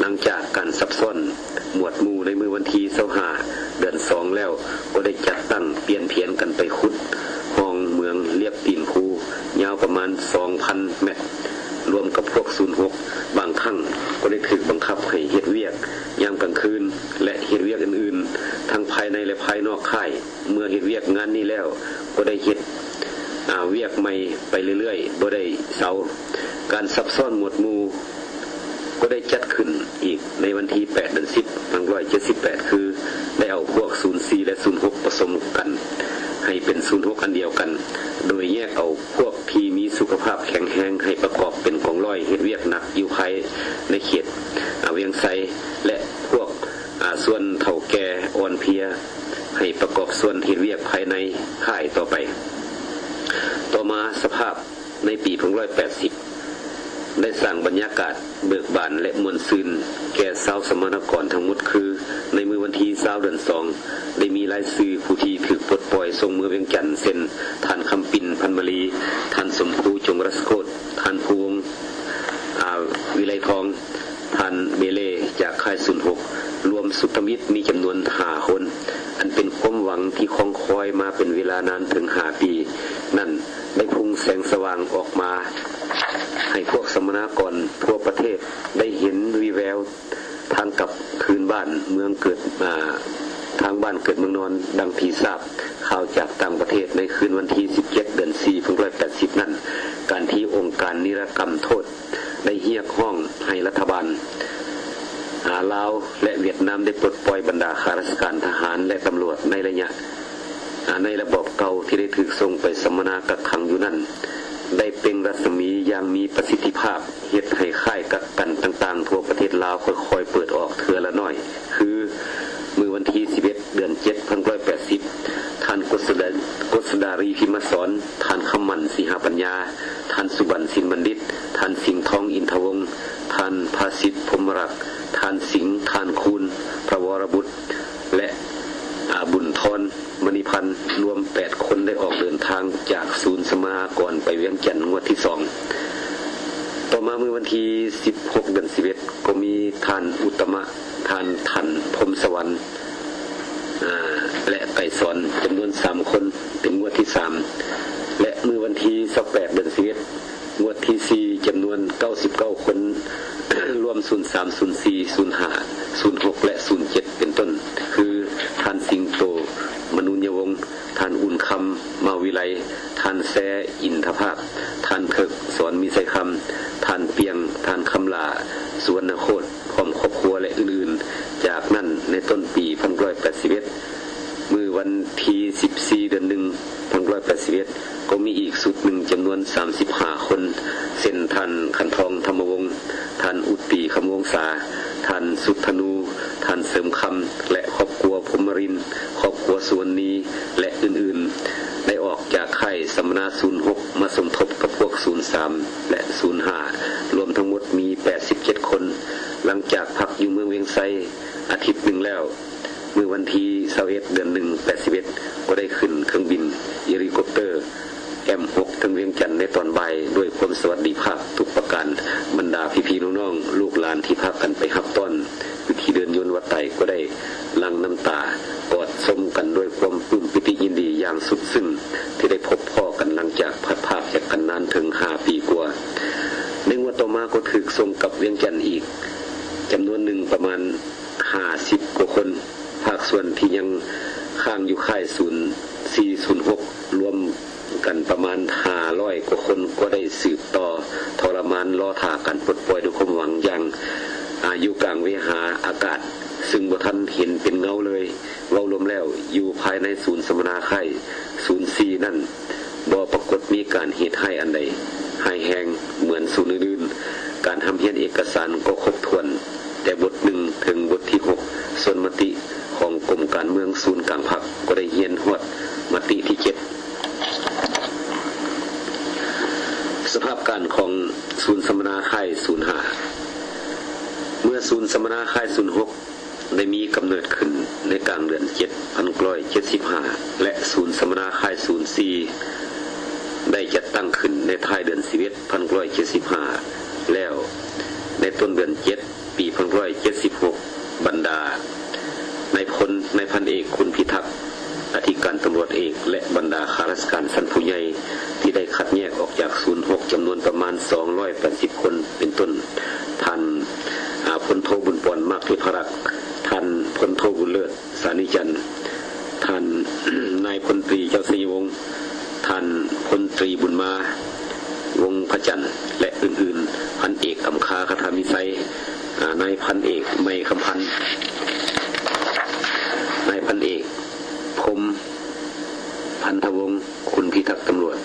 ຫຼັງຈາກການຊັບຊ້ອນໝວດໝູ່ໃນມື້ວັນທີຊາວຫ້າ ເດືອນສອງແລ້ວ, ກໍໄດ້ຈັດຕັ້ງປ່ຽນຜຽນກັນໄປຂຸດຮ່ອງເໝືອງລຽບຕີນພູ ຍາວປະມານສອງພັນແມັດ, ລວມກັບພວກສູນຫົກ. ບາງຄັ້ງກໍໄດ້ຖືກບັງຄັບໃຫ້ເຮັດວຽກຍາມກາງຄືນ ແລະ ເຮັດວຽກອື່ນໆ ທັງພາຍໃນ ແລະ ພາຍນອກຄ້າຍ. ເມື່ອເຮັດວຽກງານນີ້ແລ້ວ ກໍໄດ້ເຮັດ ອາ ວຽກໃໝ່ໄປເລື້ອຍໆ ບໍ່ໄດ້ເຊົາ. ການຊັບຊ້ອນໝວດໝູ່ ກໍໄດ້ຈັດຂຶ້ນອີກໃນວັນທີແປດ ເດືອນສິບ ພັນເກົ້າຮ້ອຍເຈັດສິບແປດ ຄືໄດ້ເອົາພວກສູນສີ່ ແລະ ສູນຫົກ ປະສົມກັນໃຫ້ເປັນສູນຫົກອັນດຽວກັນ, ໂດຍແຍກເອົາພວກທີ່ມີສຸຂະພາບແຂງແຮງໃຫ້ປະກອບເປັນກອງຮ້ອຍເຮັດວຽກໜັກຢູ່ພາຍໃນເຂດ ອາ ວຽງໄຊ ແລະ ພວກ ອາ ສ່ວນເຖົ້າແກ່ອ່ອນເພຍໃຫ້ປະກອບສ່ວນເຮັດວຽກພາຍໃນຄ້າຍຕໍ່ໄປ. ຕໍ່ມາສະພາບ ໃນປີພັນເກົ້າຮ້ອຍແປດສິບ ໄດ້ສ້າງບັນຍາກາດເບີກບານ ແລະ ມ່ວນຊື່ນແກ່ຊາວສຳມະນາກອນທັງໝົດ ຄື ໃນມື້ວັນທີຊາວ ເດືອນສອງ ໄດ້ມີລາຍຊື່ຜູ້ທີ່ຖືກປົດປ່ອຍສົ່ງເມືອວຽງຈັນ ເຊັ່ນ ທ່ານ ຄຳປິ່ນ ພັນມະລີ, ທ່ານ ສົມພູ ຈົງລັດໂຄດ, ທ່ານ ພູວົງ ອາ ວິໄລທອງ, ທ່ານ ເບເລ ຈາກຄ້າຍສູນຫົກ ລວມຊຸດທຳອິດມີຈຳນວນຫ້າຄົນ, ອັນເປັນຄວາມຫວັງທີ່ຄອງຄອຍມາເປັນເວລານານເຖິງຫ້າປີນັ້ນ ໄດ້ພຸ່ງແສງສະຫວ່າງອອກມາ ໃຫ້ພວກສຳມະນາກອນທົ່ວປະເທດໄດ້ເຫັນວີ່ແວວທາງກັບຄືນບ້ານເມືອງເກີດ ອາ ທາງບ້ານເກີດເມືອງນອນ. ດັ່ງທີ່ຊາບຂ່າວຈາກຕ່າງປະເທດ, ໃນຄືນວັນທີສິບເຈັດ ເດືອນສີ່ ພັນເກົ້າຮ້ອຍແປດສິບນັ້ນ, ການທີ່ອົງການນິລະກຳໂທດ ໄດ້ຮຽກຮ້ອງໃຫ້ລັດຖະບານ ອາ ລາວ ແລະ ຫວຽດນາມ ໄດ້ປົດປ່ອຍບັນດາຂ້າລາຊະການ, ທະຫານ ແລະ ຕຳຫຼວດໃນໄລຍະ ອາ ໃນລະບອບເກົ່າທີ່ໄດ້ຖືກສົ່ງໄປສຳມະນາກັກຂັງຢູ່ນັ້ນ ໄດ້ເປັ່ງລັດສະໝີຢ່າງມີປະສິດທິພາບ, ເຮັດໃຫ້ຄ້າຍກັກກັນຕ່າງໆທົ່ວປະເທດລາວຄ່ອຍໆເປີດອອກເທື່ອລະໜ້ອຍ ຄື ມື້ວັນທີສິບເອັດ ເດືອນເຈັດ ພັນເກົ້າຮ້ອຍແປດສິບ ທ່ານ ກົດສະດາ ກົດສະດາລີ ພິມມະສອນ, ທ່ານ ຄຳໝັ້ນ ສີຫະປັນຍາ, ທ່ານ ສຸບັນ ສິນບັນດິດ, ທ່ານ ສິງທອງ ອິນທະວົງ, ທ່ານ ພາສິດ ພົມມະລັກ, ທ່ານ ສິງ, ທ່ານ ຄູນ ພະວໍລະບຸດ ແລະ ອາ ບຸນທອນ ມະນີພັນ, ລວມແປດຄົນ ໄດ້ອອກເດີນທາງຈາກສູນສຳມະນາກອນໄປວຽງຈັນງວດທີສອງ. ຕໍ່ມາມື້ວັນທີສິບຫົກ ເດືອນສິບເອັດ ກໍມີທ່ານ ອຸດຕະມະ, ທ່ານ ທັນ ພົມສະຫວັນ ອາ ແລະ ໄກສອນ ຈຳນວນສາມຄົນ ເປັນງວດທີສາມ ແລະ ມື້ວັນທີຊາວແປດ ເດືອນສິບເອັດ ງວດທີສີ່ ຈຳນວນເກົ້າສິບເກົ້າຄົນ ລວມ ສູນສາມ ສູນສີ່ ສູນຫ້າ ສູນຫົກ ແລະ ສູນເຈັດ ເປັນຕົ້ນ ຄື ທ່ານ ສິງໂຕ ມະນູນຍະວົງ, ທ່ານ ອຸ່ນຄຳ ມາວິໄລ, ທ່ານ ແຊ ອິນທະພາກ, ທ່ານ ເຖິກ ສອນມີໄຊຄຳ, ທ່ານ ປຽງ, ທ່ານ ຄຳຫຼ້າ ສຸວັນນະໂຄດ ພ້ອມຄອບຄົວ ແລະ ອື່ນໆ. ຈາກນັ້ນ ໃນຕົ້ນປີພັນເກົ້າຮ້ອຍແປດສິບເອັດ ມື້ວັນທີສິບສີ່ ເດືອນໜຶ່ງ ພັນເກົ້າຮ້ອຍແປດສິບເອັດ ກໍມີອີກຊຸດໜຶ່ງ ຈຳນວນສາມສິບຫ້າຄົນ ເຊັ່ນ ທ່ານ ຂັນທອງ ທຳມະວົງ, ທ່ານ ອຸດຕີ ຄຳວົງສາ, ທ່ານ ສຸດທະນູ, ທ່ານ ເສີມຄຳ ແລະ ຄອບຄົວ, ພົມມະລິນ, ຄອບຄົວ ສຸວັນນີ ແລະ ອື່ນໆ ໄດ້ອອກຈາກຄ້າຍສຳມະນາສູນຫົກ ມາສົມທົບກັບພວກສູນສາມ ແລະ ສູນຫ້າ ລວມທັງໝົດມີແປດສິບເຈັດຄົນ. ຫຼັງຈາກພັກຢູ່ເມືອງວຽງໄຊອາທິດໜຶ່ງແລ້ວ, ມື້ວັນທີຊາວເອັດ ເດືອນໜຶ່ງ ແປດສິບເອັດ ກໍໄດ້ຂຶ້ນເຄື່ອງບິນເຮລິຄອບເຕີ ແອັມຫົກ ເທິງວຽງຈັນໃນຕອນບ່າຍ ດ້ວຍຄວາມສະຫວັດດີພາບທຸກປະການ. ບັນດາພີ່ໆນ້ອງໆ ລູກຫຼານທີ່ພາກັນໄປຮັບຕ້ອນຢູ່ທີ່ເດີ່ນຍົນວັດໄຕ ກໍໄດ້ຫຼັ່ງນ້ຳຕາກອດຊົມກັນດ້ວຍຄວາມປຶ້ມປີຕິຍິນດີຢ່າງສຸດຊຶ້ງ ທີ່ໄດ້ພົບພໍ້ກັນຫຼັງຈາກພັດພາກຈາກກັນນານເຖິງຫ້າປີກວ່າ. ໃນງວດຕໍ່ມາກໍຖືກສົ່ງກັບວຽງຈັນອີກຈຳນວນໜຶ່ງ ປະມານຫ້າສິບກວ່າຄົນ. ພາກສ່ວນທີ່ຍັງຄ້າງຢູ່ຄ້າຍສູນສີ່ ສູນຫົກ ລວມກັນປະມານຫ້າຮ້ອຍກວ່າຄົນ ກໍໄດ້ສືບຕໍ່ທໍລະມານລໍຖ້າການປົດປ່ອຍດ້ວຍຄວາມຫວັງຢ່າງ ອາ ຢູ່ກາງເວຫາອາກາດ ຊຶ່ງບໍ່ທັນເຫັນເປັນເງົາເລີຍ. ເວົ້າລວມແລ້ວ ຢູ່ພາຍໃນສູນສຳມະນາຄ້າຍສູນສີ່ນັ້ນ ບໍ່ປາກົດມີການເຫດຮ້າຍອັນໃດຮ້າຍແຮງເໝືອນສູນອື່ນໆ. ການຮ່ຳຮຽນເອກະສານກໍຄົບຖ້ວນ ແຕ່ບົດໜຶ່ງເຖິງບົດທີຫົກ ສ່ວນມະຕິຂອງກົມການເມືອງສູນກາງພັກກໍໄດ້ຮຽນຮອດມະຕິທີເຈັດ. ສະພາບການຂອງສູນສຳມະນາຄ້າຍສູນຫ້າ ເມື່ອສູນສຳມະນາຄ້າຍສູນຫົກ ໄດ້ມີກຳເນີດຂຶ້ນໃນກາງເດືອນເຈັດ ພັນເກົ້າຮ້ອຍເຈັດສິບຫ້າ ແລະ ສູນສຳມະນາຄ້າຍສູນສີ່ ໄດ້ຈັດຕັ້ງຂຶ້ນໃນທ້າຍເດືອນສິບເອັດ ພັນເກົ້າຮ້ອຍເຈັດສິບຫ້າ ແລ້ວ ໃນຕົ້ນເດືອນເຈັດ ປີພັນເກົ້າຮ້ອຍເຈັດສິບຫົກ ບັນດານາຍພົນ ນາຍພັນເອກ ຄຸນພິທັກ ອະທິການຕຳຫຼວດເອກ ແລະ ບັນດາຂ້າລາຊະການຊັ້ນຜູ້ໃຫຍ່ ທີ່ໄດ້ຄັດແຍກອອກຈາກສູນຫົກ ຈຳນວນປະມານສອງຮ້ອຍແປດສິບຄົນ ເປັນຕົ້ນ ທ່ານ ອາ ພົນໂທ ບຸນປອນ ມາກເທພະລັກ, ທ່ານ ພົນໂທ ບຸນເລີດ ສານີຈັນ, ທ່ານ ນາຍພົນຕີ ເຈົ້າໄຊຍະວົງ, ທ່ານ ພົນຕີ ບຸນມາ ວົງພະຈັນ ແລະ ອື່ນໆ, ພັນເອກ ອຳຄາ ຄະທາມິ ໄຊ, ອາ, ນາຍພັນເອກ ໄມຄຳພັນ, ນາຍພັນເອກ ພົມ ພັນທະວົງ, ຄຸນພິທັກຕຳຫຼວດ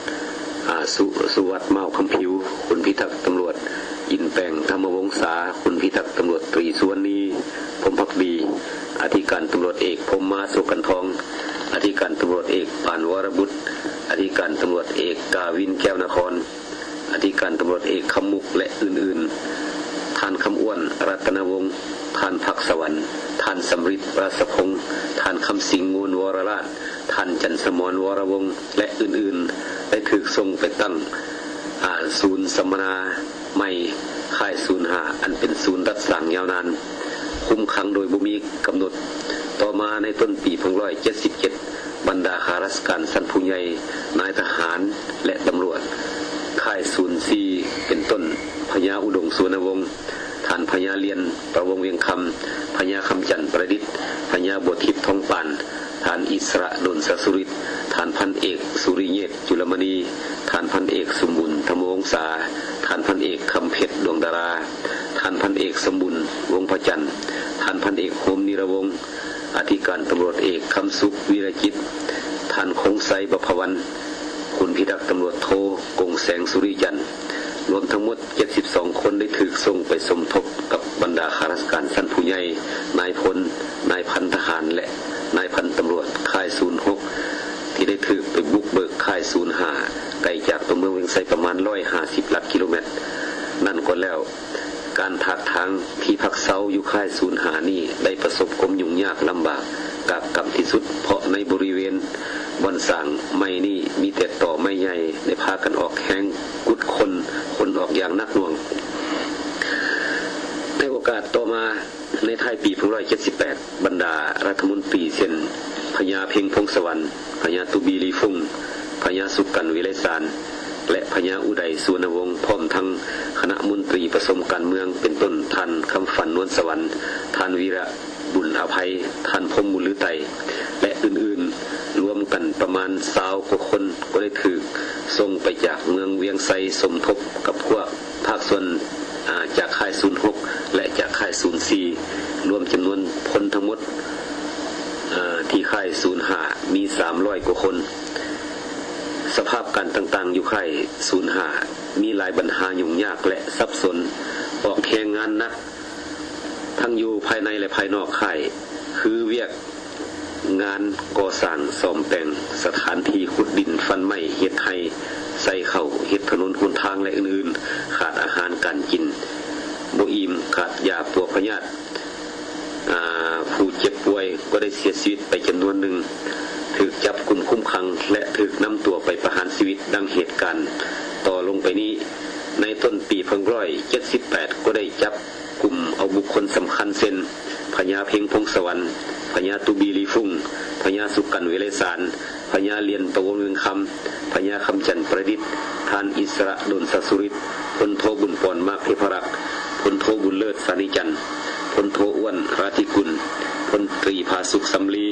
ອາ, ສຸ, ສຸວັດ ມາວຄຳຜິວ, ຄຸນພິທັກຕຳຫຼວດ ອິນແປງ ທຳມະວົງສາ, ຄຸນພິທັກຕຳຫຼວດຕຣີ ສຸວັນນີ ພົມພັກດີ, ອະທິການຕຳຫຼວດເອກ ພົມມາ ສຸກັນທອງ, ອະທິການຕຳຫຼວດເອກ ປານ ວໍລະບຸດ, ອະທິການຕຳຫຼວດເອກ ກາວິນ ແກ້ວນະຄອນ, ອະທິການຕຳຫຼວດເອກ ຄຳມຸກ ແລະ ອື່ນໆ, ທ່ານ ຄຳອ້ວນ ລັດຕະນະວົງ, ທ່ານ ພັກສະຫວັນ, ທ່ານ ສຳລິດ ຣາຊະພົງ, ທ່ານ ຄຳສິງ ໂງນວໍລະລາດ, ທ່ານ ຈັນສະໝອນ ວໍລະວົງ ແລະ ອື່ນໆ ໄດ້ຖືກສົ່ງໄປຕັ້ງ ອາ, ສູນສຳມະນາໃໝ່ ຄ້າຍສູນຫ້າ ອັນເປັນສູນດັດສ້າງຍາວນານ ຄຸມຂັງໂດຍບໍ່ມີກຳນົດ. ຕໍ່ມາໃນຕົ້ນປີໜຶ່ງພັນເກົ້າຮ້ອຍເຈັດສິບເຈັດ ບັນດາຂ້າລາຊະການຊັ້ນຜູ້ໃຫຍ່, ນາຍທະຫານ ແລະ ຕຳຫຼວດ ຄ້າຍສູນສີ່ ເປັນຕົ້ນ ພະຍາອຸດົງ ສຸວັນນະວົງ, ທ່ານພະຍາລຽນ ປະວົງວຽງຄຳ, ພະຍາຄຳຈັນ ປະດິດ, ພະຍາບົວທິບ ທອງປານ, ທ່ານອິດສະຣະ ດົນສະສຸລິດ, ທ່ານພັນເອກ ສຸລິເຍດ ຈຸລະມະນີ, ທ່ານພັນເອກ ສົມບຸນ ທຳມະວົງສາ, ທ່ານພັນເອກ ຄຳເພັດ ດວງດາລາ, ທ່ານພັນເອກ ສົມບຸນ ວົງພະຈັນ, ທ່ານພັນເອກ ໂຮມ ນີລະວົງ, ອະທິການຕຳຫຼວດເອກ ຄຳສຸກ ວິລະຈິດ, ທ່ານ ຄົງໄຊ ບັບພະວັນ, ຄຸນພິທັກຕຳຫຼວດໂທ ກົງແສງ ສຸລິຈັນ, ລວມທັງໝົດ ເຈັດສິບສອງຄົນ ໄດ້ຖືກສົ່ງໄປສົມທົບກັບບັນດາຂ້າລາຊະການຊັ້ນຜູ້ໃຫຍ່, ນາຍພົນ, ນາຍພັນທະຫານ ແລະ ນາຍພັນຕຳຫຼວດ ຄ້າຍສູນຫົກ ທີ່ໄດ້ຖືກໄປບຸກເບີກຄ້າຍສູນຫ້າ ໄກຈາກຕົວເມືອງວຽງໄຊປະມານ ຮ້ອຍຫ້າສິບ ຫຼັກກິໂລແມັດ. ນັ້ນກໍແລ້ວ, ການຖາກຖາງທີ່ພັກເຊົາຢູ່ຄ້າຍສູນຫ້ານີ້ ໄດ້ປະສົບຄວາມຫຍຸ້ງຍາກລຳບາກ ກາກກຳທີ່ສຸດ, ເພາະໃນບໍລິເວນບ່ອນສ້າງໃໝ່ນີ້ ມີແຕ່ຕໍໄມ້ໃຫຍ່ ໄດ້ພາກັນອອກແຮງຂຸດຄົ້ນ ຂົນອອກຢ່າງໜັກໜ່ວງ. ໃນໂອກາດຕໍ່ມາ, ໃນທ້າຍປີໜຶ່ງພັນເກົ້າຮ້ອຍເຈັດສິບແປດ ບັນດາລັດຖະມົນຕີ ເຊັ່ນ ພະຍາເພັງ ພົງສະຫວັນ, ພະຍາຕູບີ ລີຟຸງ, ພະຍາສຸກັນ ວິໄລສານ ແລະ ພະຍາອຸໄດ ສຸວັນນະວົງ, ພ້ອມທັງຄະນະມົນຕີປະສົມການເມືອງ ເປັນຕົ້ນ ທ່ານ ຄຳຝັນ ນວນສະຫວັນ, ທ່ານ ວິລະ ບຸນອະໄພ, ທ່ານ ພົມ ບຸນລືໄຕ ແລະ ອື່ນໆ ລວມກັນປະມານຊາວກວ່າຄົນ ກໍໄດ້ຖືກສົ່ງໄປຈາກເມືອງວຽງໄຊ ສົມທົບກັບພວກພາກສ່ວນ ອາ ຈາກຄ້າຍສູນຫົກ ແລະ ຈາກຄ້າຍສູນສີ່ ລວມຈຳນວນພົນທັງໝົດ ອາ ທີ່ຄ້າຍສູນຫ້າ ມີສາມຮ້ອຍກວ່າຄົນ. ສະພາບການຕ່າງໆຢູ່ຄ້າຍສູນຫ້າ ມີຫຼາຍບັນຫາຫຍຸ້ງຍາກ ແລະ ສັບສົນ, ອອກແຮງງານໜັກ ທັງຢູ່ພາຍໃນ ແລະ ພາຍນອກຄ້າຍ ຄືວຽກງານກໍ່ສ້າງ, ສ້ອມແປງສະຖານທີ່ຂຸດດິນ, ຟັນໄມ້, ເຮັດໄຮ່, ໃສ່ເຂົ້າ, ເຮັດຖະໜົນຫົນທາງ ແລະ ອື່ນໆ, ຂາດອາຫານການກິນ, ບໍ່ອີ່ມ, ຂາດຢາປົວພະຍາດ, ອາ, ຜູ້ເຈັບປ່ວຍກໍໄດ້ເສຍຊີວິດໄປຈຳນວນໜຶ່ງ, ຖືກຈັບກຸມຄຸມຂັງ ແລະ ຖືກນຳຕົວໄປປະຫານຊີວິດ ດັ່ງເຫດການຕໍ່ລົງໄປນີ້. ໃນຕົ້ນປີໜຶ່ງພັນເກົ້າຮ້ອຍເຈັດສິບແປດ ກໍໄດ້ຈັບ ກຸ່ມເອົາບຸກຄົນສຳຄັນເຊັ່ນ ພະຍາເພັງ ພົງສະຫວັນ, ພະຍາຕູບີ ລີຟຸງ, ພະຍາສຸກັນ ວິໄລສານ, ພະຍາລຽນ ປະວົງວຽງຄຳ, ພະຍາຄຳຈັນ ປະດິດ, ທ່ານອິດສະຣະ ດົນສະສຸລິດ, ພົນໂທ ບຸນປອນ ມາກເທພະລັກ, ພົນໂທ ບຸນເລີດ ສານີຈັນ, ພົນໂທ ອ້ວນ ຣາທິກຸນ, ພົນຕີ ຜາສຸກ ສຳລີ,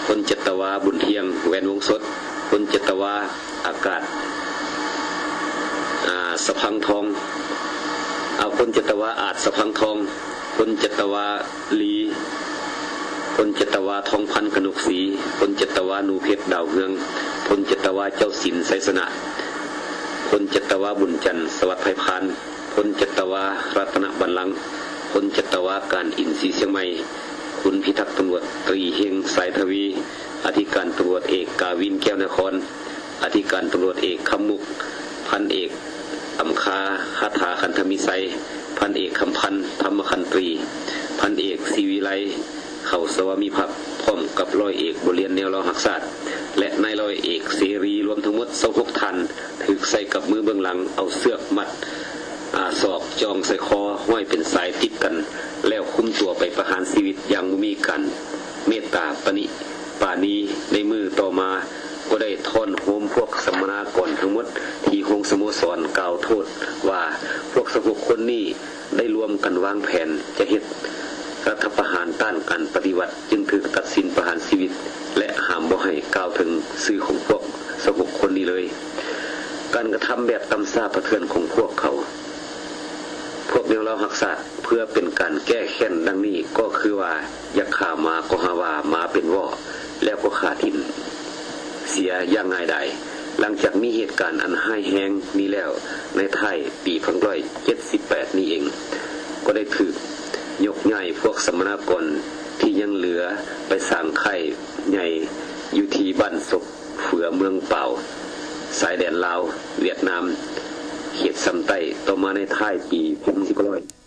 ພົນຈັດຕະວາ ບຸນທ່ຽງ ແຫວນວົງສົດ, ພົນຈັດຕະວາ ອາກາດ ອາດສະພັງທອງ, ອາ, ພົນຈັດຕະວາ ອາດສະພັງທອງ, ພົນຈັດຕະວາ ລີ, ພົນຈັດຕະວາ ທອງພັນ ກະໜົກສີ, ພົນຈັດຕະວາ ໜູເພັດ ດາວເຮືອງ, ພົນຈັດຕະວາ ເຈົ້າສິນ ໄຊຊະນະ, ພົນຈັດຕະວາ ບຸນຈັນ ສະຫວັດໄພພານ, ພົນຈັດຕະວາ ລັດຕະນະບັນລັງ, ພົນຈັດຕະວາ ການອິນ ສີຊຽງໃໝ່, ຄຸນພິທັກຕຳຫຼວດ ຕຣີ ເຮງ ສາຍທະວີ, ອະທິການຕຳຫຼວດເອກ ກາວິນ ແກ້ວນະຄອນ, ອະທິການຕຳຫຼວດເອກ ຄຳມຸກ, ພັນເອກ ອຳຄາ ຄາຖາ ຄັນທະມີໄຊ, ພັນເອກ ຄຳພັນ ທຳມະຄັນຕີ, ພັນເອກ ສີວິໄລ ເຂົ້າສະວາມິພັກ ພ້ອມກັບຮ້ອຍເອກ ບົວລຽນ ແນວລາວຮັກຊາດ ແລະ ນາຍຮ້ອຍເອກ ເສລີ ລວມທັງໝົດ ຊາວຫົກ ທ່ານ ຖືກໃສ່ກັບມືເບື້ອງຫຼັງ ເອົາເຊືອກມັດ ອາ ສອກ ຈອງໃສ່ຄໍ ຫ້ອຍເປັນສາຍຕິດກັນ ແລ້ວຄຸມຕົວໄປປະຫານຊີວິດຢ່າງບໍ່ມີການເມດຕາປານີ ປານີ. ໃນມື້ຕໍ່ມາກໍໄດ້ທ້ອນໂຮມພວກສຳມະນາກອນທັງໝົດທີ່ໂຮງສະໂມສອນ ກ່າວໂທດວ່າ ພວກຊາວຫົກຄົນນີ້ໄດ້ລວມກັນວາງແຜນຈະເຮັດລັດຖະປະຫານຕ້ານການປະຕິວັດ ຈຶ່ງຖືກຕັດສິນປະຫານຊີວິດ ແລະ ຫ້າມບໍ່ໃຫ້ກ່າວເຖິງຊື່ຂອງພວກຊາວຫົກຄົນນີ້ເລີຍ. ການກະທຳແບບຕ່ຳຊ້າປະເຖື່ອນຂອງພວກເຂົາ ພ ພວກແນວລາວຮັກຊາດ ເພື່ອເປັນການແກ້ແຄ້ນດັ່ງນີ້ ກໍຄືວ່າ ຢາກຂ້າໝາກໍຫາວ່າໝາເປັນວໍ້ ແລ້ວກໍຂ້າຖິ້ມເສຍຢ່າງງ່າຍດາຍ. ຫຼັງຈາກມີເຫດການອັນຮ້າຍແຮງນີ້ແລ້ວ ໃນທ້າຍປີພັນເກົ້າຮ້ອຍເຈັດສິບແປດນີ້ເອງ ກໍໄດ້ຖືກຍົກຍ້າຍພວກສຳມະນາກອນທີ່ຍັງເຫຼືອ ໄປສ້າງຄ້າຍໃຫຍ່ຢູ່ທີ່ບ້ານສົບເຝືອ ເມືອງປາວ ຊາຍແດນລາວ-ຫວຽດນາມ ເຂດຊຳໃຕ້. ຕໍ່ມາໃນທ້າຍປີພັນເກົ້າຮ້ອຍ